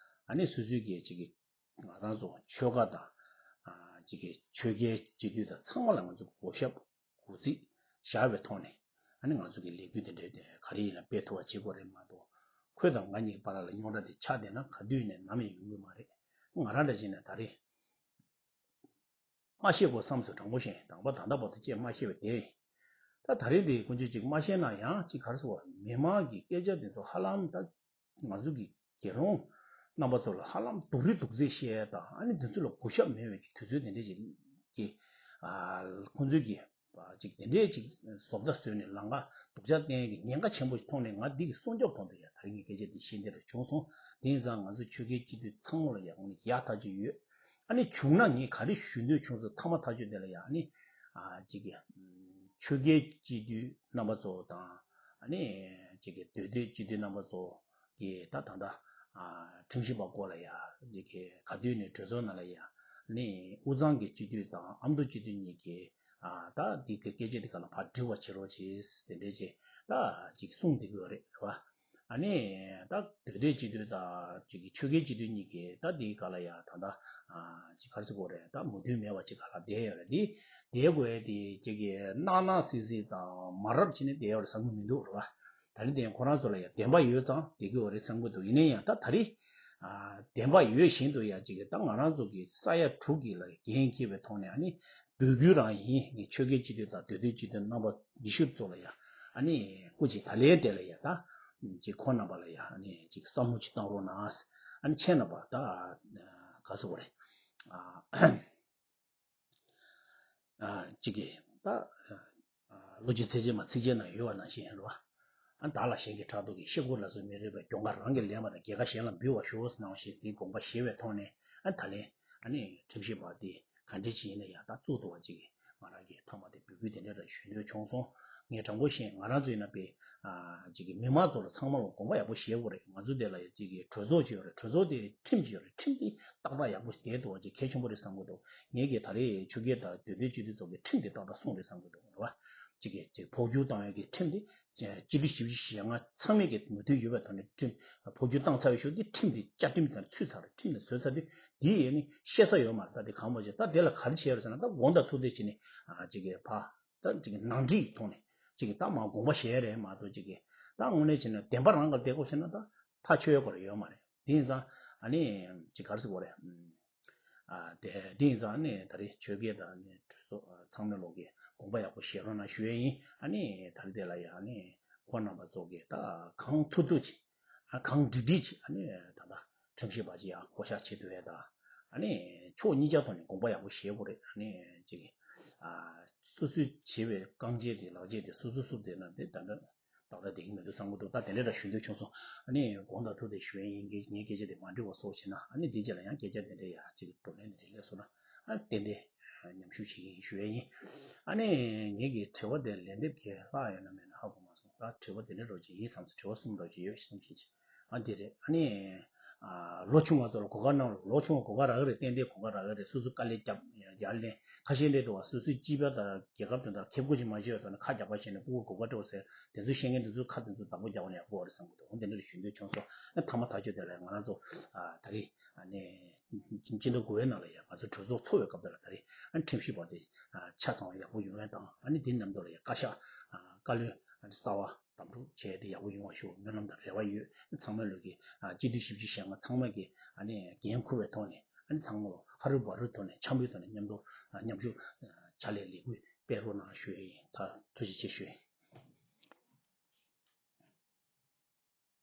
ཨ་ནི་སོ་སོའི་གི་གཅིག་གི་ང་རང་ཚོ་ཆོལ་ཁ་དང་ཨ་གཅིག་གི་ཆོལ་ཁའི་སྤྱི་འཐུས་དང་ཚང་མ་ལ་ང་ཚོ་གོ་ཞབས་གུས་བརྩི་བཞག་པའི་ཐོག་ནས་ཨ་ནི་ང་ཚོ་གི་ལས་འགུལ་དེ་འདྲ་དེ་ག་རེ་ཡིན་ན་སྤེལ་ཐུབ་པ་བྱེད་དགོས་རེད་མ་གཏོགས། ཁོས་དང་ང་གཉིས་བར་ལ་རྙོག་དྲ་དེ་ཆགས་བསྡད་ན་ག་དུས་ནས་ནམ་ཡང་ཡོང་གི་མ་རེད། ང་རང་འདྲ་བྱས་ན་ད་རེས། མ་བཤད་དགོས་བསམ་སོང་། དྲང་པོ་བཤད། དང་པོ་ད་ལྟ་བར་དུ་ཅིག་མ་བཤད་པ་དེ། ད་ད་རེས་འདི་དཀོན་མཆོག་ཅིག་མ་ཤེས་ན་ཡང་ཅིག་ག་རེ་ཟེར་བ། མི་མང་གི་སྐད་ཆ་འདི་ཚོ་ཧ་ལམ་ད་ང་ཚོ་གི་དགེ་སློང་རྣམ་པ་ཚོ་ལ་ཧ་ལམ་སྡུག་རུས་སྡུག་ཚིག་བཤད་ཡ་དང་ཨ་ནི་འདི་ཚོ་ལ་གུས་ཞབས་མེད་པའི་གི་དུས་ཚོད་དེ་འདྲས་ཅིག་གི་ཨ་ཁོང་ཚོའི་གི་ཅིག་དེ་འདྲས་ཅིག་བཟོ་ལྟ་བཟོས་ནས་ལམ་ཁ་སྡུག་ཅག་བསྟན་གི་ཉེན་ཁ་ཆེན་པོ་ཞིག་མཐོང་ནས་ང་འདི་གི་སྲུང་སྐྱོབ་དོན་དུ་ཡ་ད་རིང་གི་སྐད་ཆ་འདི་བཤད་འདི་ལ་བྱུང་སོང་། དེ་ཡིན་ཙང་ང་ཚོ་ཆོས་ཁའི་སྤྱི་འཐུས་ཚང་མ་ལ་ཡ་ཁོང་ནས་ཡག་ཐག་ཆོད་ཡོད། ཨ་ནི་བྱུང་ན་ངས་ག་རེ་ཞུ་འདོད་བྱུང་ཟེར་མཐའ་མ་ཐག་ཆོད་དེ་ལ་ཡ་ཨ་ནི་ཨ་ཅིག་གི་ཆོས་ཁའི་སྤྱི་འཐུས་རྣམ་པ་ཚོ་དང་ཨ་ནི་ཅིག་གི་མདོ་སྟོད་སྤྱི་འཐུས་རྣམ་པ་ཚོ་གི་ད་ད་ད་ཨ་ཁྲིམས་ཞིབ་པ་སྐོར་ལ་ཡ་ཅིག་གི་ག་དུས་ནས་གྲོས་ཚོགས་ནང་ལ་ཡ་ཨ་ནི་དབུས་གཙང་གི་སྤྱི་འཐུས་དང་ཨ་མདོ་སྤྱི་འཐུས་གཉིས་ཀྱི་ཨ་ད་འདི་གི་སྐད་ཆ་འདི་ག་ལ་ཕར་འདྲི་བ་བྱེད་རོགས་བྱེད་དེ་འདྲས་ཅིག་ད་ཅིག་གསུངས་བསྡད་ཀྱི་ཡོད་རེད་རེད་བ། ཨ་ནི་ད་མདོ་སྟོད་སྤྱི་འཐུས་དང་ཅིག་གི་ཆོས་ཁའི་སྤྱི་འཐུས་གཉིས་ཀྱིས་ད་འདི་ག་ལ་ཡ་ད་ད་ཨ་ཅིག་ག་རེ་ཟེར་དགོས་རེད། ད་མོས་མཐུན་མེད་པ་ཅིག་ག་ལ་བསྡད་ཡོད་རེད། འདི་བསྡད་དགོས་ཡ་དེ་ཅིག་གི་སྣང་སྣང་སིག་སིག་དང་མ་རབས་བྱས་ནས་བསྡད་ཡོད་རེད་བསམ་གྱི་མི་འདུག་རེད་བ། ད་རིང་དེ་ཁོ་རང་ཚོ་ལ་ཡ་བདེན་པ་ཡོད་ཙང་བསྡད་ཀྱི་ཡོད་རེད་བསམ་གྱི་འདུག་ཡིན་ན་ཡང་ད་ད་རེས་ཨ་བདེན་པ་ཡོད་བཞིན་དུ་ཡ་ཅིག་གི་ད་ང་རང་ཚོ་གི་ས་ཡ་དྲུག་གི་ལ་འགན་འཁྱེར་བའི་ཐོག་ནས་ཨ་ནི་འབོད་སྐུལ་རང་ཡིན། ངས་ཆོས་ཁའི་སྤྱི་འཐུས་དང་མདོ་སྟོད་སྤྱི་འཐུས་རྣམ་པ་ཉི་ཤུ་ཙམ་ལ་ཡ་ཨ་ནི་སྐུ་མཁྱེན་ད་ལན་དེ་ལ་ཡ་ད་ཅིག་ཁོང་རྣམ་པ་ལ་ཡ་ཨ་ནི་ཅིག་བསམ་བློ་ཅིག་བཏང་རོགས་གནང་། ཨ་ནི་ཁྱེད་རྣམ་པ་ད་ག་ཟེར་དགོས་རེད། ཨ་ཨ་ཅིག་གི་ད་ཨ་ལོ་རྒྱུས་ཚིགས་བཅད་མ་ཚིགས་བཅད་ན་ཡོད་པ་ནང་བཞིན་རེད་བ། ཨ་བདག་ལ་གཞན་གྱི་ཕྲག་དོག་གིས། ཤ་ཁུ་ལ་སོགས་མི་རིགས་པའི། གྱོང་ཁ་རང་གིས་ལེན་པ་དང་། རྒྱལ་ཁ་གཞན་ལ་འབུལ་བར་ཤོག་ཟེར་གནང་བ་བཞིན་དེའི་དགོངས་པ་བཞེས་པའི་ཐོག་ནས་ཨ་ད་ལན་ཨ་ནི་ཁྲིམས་ཞིབ་པ་དེ་ག་འདྲས་ཅིག་ཡིན་ན་ཡང་ད་བཙུགས་ཐུབ་པ་ཅིག་ང་རང་གིས་མཐའ་མ་དེ་འབོད་སྐུལ་དེ་འདྲ་ར་ཞུ་འདོད་བྱུང་སོང་། ངས་དྲང་པོ་བཤད་ང་རང་ཚོ་ཡིན་ན་པའི་ཨ་ཅིག་གི་མི་མང་ཚོ་ལ་ཚང་མ་ལ་དགོངས་པ་ཡག་པོ་བཞེས་དགོས་རེད། ང་ཚོ་དེ་ལ་ཅིག་གི་གྲོས་ཚོགས་ཅིག་ཡོད་རེད། གྲོས་ཚོགས་དེ་ཁྲིམས་ཅིག་ཡོད་རེད། ཁྲིམས་དེ་ཏག་ཏག་ཡག་པོ་བསྡད་ཐུབ་པ་ཅིག་གལ་ཆེན་པོ་རེད་བསམ་གྱི་འདུག་ངས་ཀྱི་ད་རེས་ཆོས་རྒྱལ་དང་མདོ་སྟོད་སྤྱི་འཐུས་ཚོ་གི་ཁྲིམས་དེ་ཏག་ཏག་སྲུང་རེད་བསམ་གྱི་འདུག་རེད་བ། ཅིག་གི་ཅིག་འཕོ་འགྱུར་བཏང་ཡག་གི་ཁྲིམས་དེ་སྤྱི་འཐུས་བཞི་བཅུ་ཞེ་ལྔ་ཚང་མས་ཀྱི་མོས་མཐུན་ཡོད་པའི་ཐོག་ནས་ཁྲིམས་འཕོ་འགྱུར་བཏང་ཚར་བའི་ཤུགས་དེ་ཁྲིམས་དེ་བཅའ་ཁྲིམས་དང་ཚུད་ཚར་རེད། ཁྲིམས་དེ་བཟོས་ཚར་དུས་དེ་ཡས་ནི་བཤད་ས་ཡོད་མ་རེད། ད་དེ་གང་མ་བྱེད་ད་དེ་ལ་ག་རེ་བྱས་རེད་ཟེར་ན་ད་དགོངས་དག་ཐུགས་འདོད་བྱས་ནས་ཨ་ཅིག་གི་ཕ་ད་ཅིག་གི་ནང་འགྲིག་ཐོག་ནས་ཅིག་གི་ད་མ་དགོངས་པ་བཞེས་རེད་མ་གཏོགས་ཅིག་གི་ད་དངོས་གནས་བྱས་ན་བདེན་པ་རང་ག་བསྡད་དགོས་བྱས་ན་ད་ཐག་ཆོད་ཡག་ག་རེ་ཡོད་མ་རེད། དེ་ཡིན་ཙང་ཨ་ནི་ཅིག་ག་རེ་ཟེར་དགོས་རེད། ཨ་དེ་དེ་ཡིན་ཙང་ཨ་ནི་ད་རེས་ཆོས་རྒྱལ་དང་ཨ་ནི་གྲོས་ཚོགས་ཚང་མའི་ལོག་གི་དགོངས་པ་ཡག་པོ་བཞེས་རོགས་གནང་ཞུ་ཡས་ཡིན། ཨ་ནི་ད་རེས་དེ་ལ་ཡ་ཨ་ནི་ཁོང་རྣམ་པ་ཚོ་གི་ད་གང་ཐུབ་ཐུབ་ཅིག་ཨ་གང་འགྲིག་འགྲིག་ཅིག་ཨ་ནི་ད་ལྟ་ཁྲིམས་ཞིབ་པ་ཅིག་ཡ་བསྐོ་བཞག་བྱེད་ཐུབ་ཡས་དང་ཨ་ནི་ཕྱོགས་གཉིས་ཆ་ཐོག་ནས་དགོངས་པ་ཡག་པོ་བཞེས་དགོས་རེད། ཨ་ནི་ཅིག་ཨ་སོ་སོས་བྱས་པའི་རྐང་རྗེས་དེ་ལག་རྗེས་དེ་སོ་སོ་སུབ་བསྡད་ན་དེ་ད་ལྟ་ཏག་ཏག་བསྡད་ཀྱི་མི་འདུག་བསམ་གྱི་འདུག་ད་དེ་འདྲ་འདྲ་ཞུ་འདོད་བྱུང་སོང་། ཨ་ནི་དགོངས་དག་ཐུགས་བདེ་ཞུ་ཡས་ཡིན། ངས་ངའི་སྐད་ཆ་དེ་མ་འགྲིག་པ་སོགས་བྱས་ན་ཨ་ནི་འདི་རྗེས་ལ་ཡང་སྐད་ཆ་དེ་འདྲ་ཡ་གཅིག་བགྲོ་གླེང་དེ་འདྲ་སླེབས་སོང་ན་ཨ་ནི་ཏན་ཏན་མཉམ་ཞུགས་བྱེད་ཀྱི་ཡིན་ཞུ་ཡས་ཡིན། ཨ་ནི་ངེད་ཀྱི་དྲི་བ་དེ་ལན་འདེབས་གལ་ལྷག་ཡོད་ན་མེད་ན་ཧ་གོ་མ་སོང་། ད་དྲི་བ་དེ་འདྲ་འདྲ་ཅིག་ཡིན་བསམ་སོང་། དྲི་བ་གསུམ་འདྲ་ཅིག་ཡོད་བསམ་བྱས་ཅིག་ཨ་འདི་རེད། ཨ་ནི་ཨ་ལོ་ཆུང་བ་ཚོ་ལ་གོ་སྐབས་གནང་རོགས། ལོ་ཆུང་བ་གོ་སྐབས་རག་གི་རེད། ཏན་ཏན་གོ་སྐབས་རག་གི་རེད། སོ་སོ་དཀའ་ལས་རྒྱབ་ཡར་ལེན་ཁ་ཤས་འདྲ་འདུག་བ། སོ་སོའི་སྤྱི་པ་དང་རྒྱལ་ཁབ་དོན་དག་ཁེ་བགོ་ཅིག་མ་བྱས་པའི་ཐོག་ནས་ཁ་རྒྱག་པ་བྱས་ནས་ཕྲུ་གུ་གོ་སྐབས་སྤྲད་པ་ཟེར་དེ་ཚོ་བཤད་མཁན་དེ་ཚོའི་ཁ་དེ་ཚོ་བདག་པོ་རྒྱག་པ་ན་ཡག་པོ་རེད་བསམ་གྱི་འདུག་འོ་དེ་འདྲ་རེ་ཞུ་འདོད་བྱུང་སོང་། ཨ་མཐའ་མ་ཐག་གཅོད་དེ་ལ་ང་རང་ཚོ་ཨ་ད་རེས་ཨ་ནི་སྤྱི་ཟླ་དགུ་པའི་ནང་ལ་ཡ་ང་ཚོ་གྲོས་ཚོགས་ཚོགས་པའི་སྐབས་དེ་ལ་ད་རེས་ཨ་ཁྲིམས་ཞིབ་པ་དེ་ཨ་ཆ་ཚང་བ་ཡག་པོ་ཡོང་ཡ་དང་ཨ་ནི་དེ་མཉམ་དུ་ལ་ཡ་བཀའ་ཤག་ཨ་བཀའ་བློན་ཨ་ནི་གསར་པ་དམ་འཛིན་བྱས་ཏེ་ཡག་པོ་ཡོང་བ་ཞུ་སྨོན་ལམ་དང་རེ་བ་ཡོད། ཚང་མ་ལོས་ཀྱི་ཨ་སྤྱི་འཐུས་བཞི་བཅུ་ཞེ་ལྔ་ཚང་མ་གི་ཨ་ནི་འགན་འཁུར་བའི་ཐོག་ནས་ཨ་ནི་ཚང་མ་ཧ་རུ་བ་རུ་ཐོག་ནས་འཆམ་པོའི་ཐོག་ནས་མཉམ་དུ་ཨ་མཉམ་ཞུགས་ཨ་བྱ་ལས་ལས་འགུལ་སྤེལ་རོགས་གནང་ཞུ་ཡས་ཡིན། ད་ཐུགས་རྗེ་ཆེ་ཞུ་ཡས་ཡིན།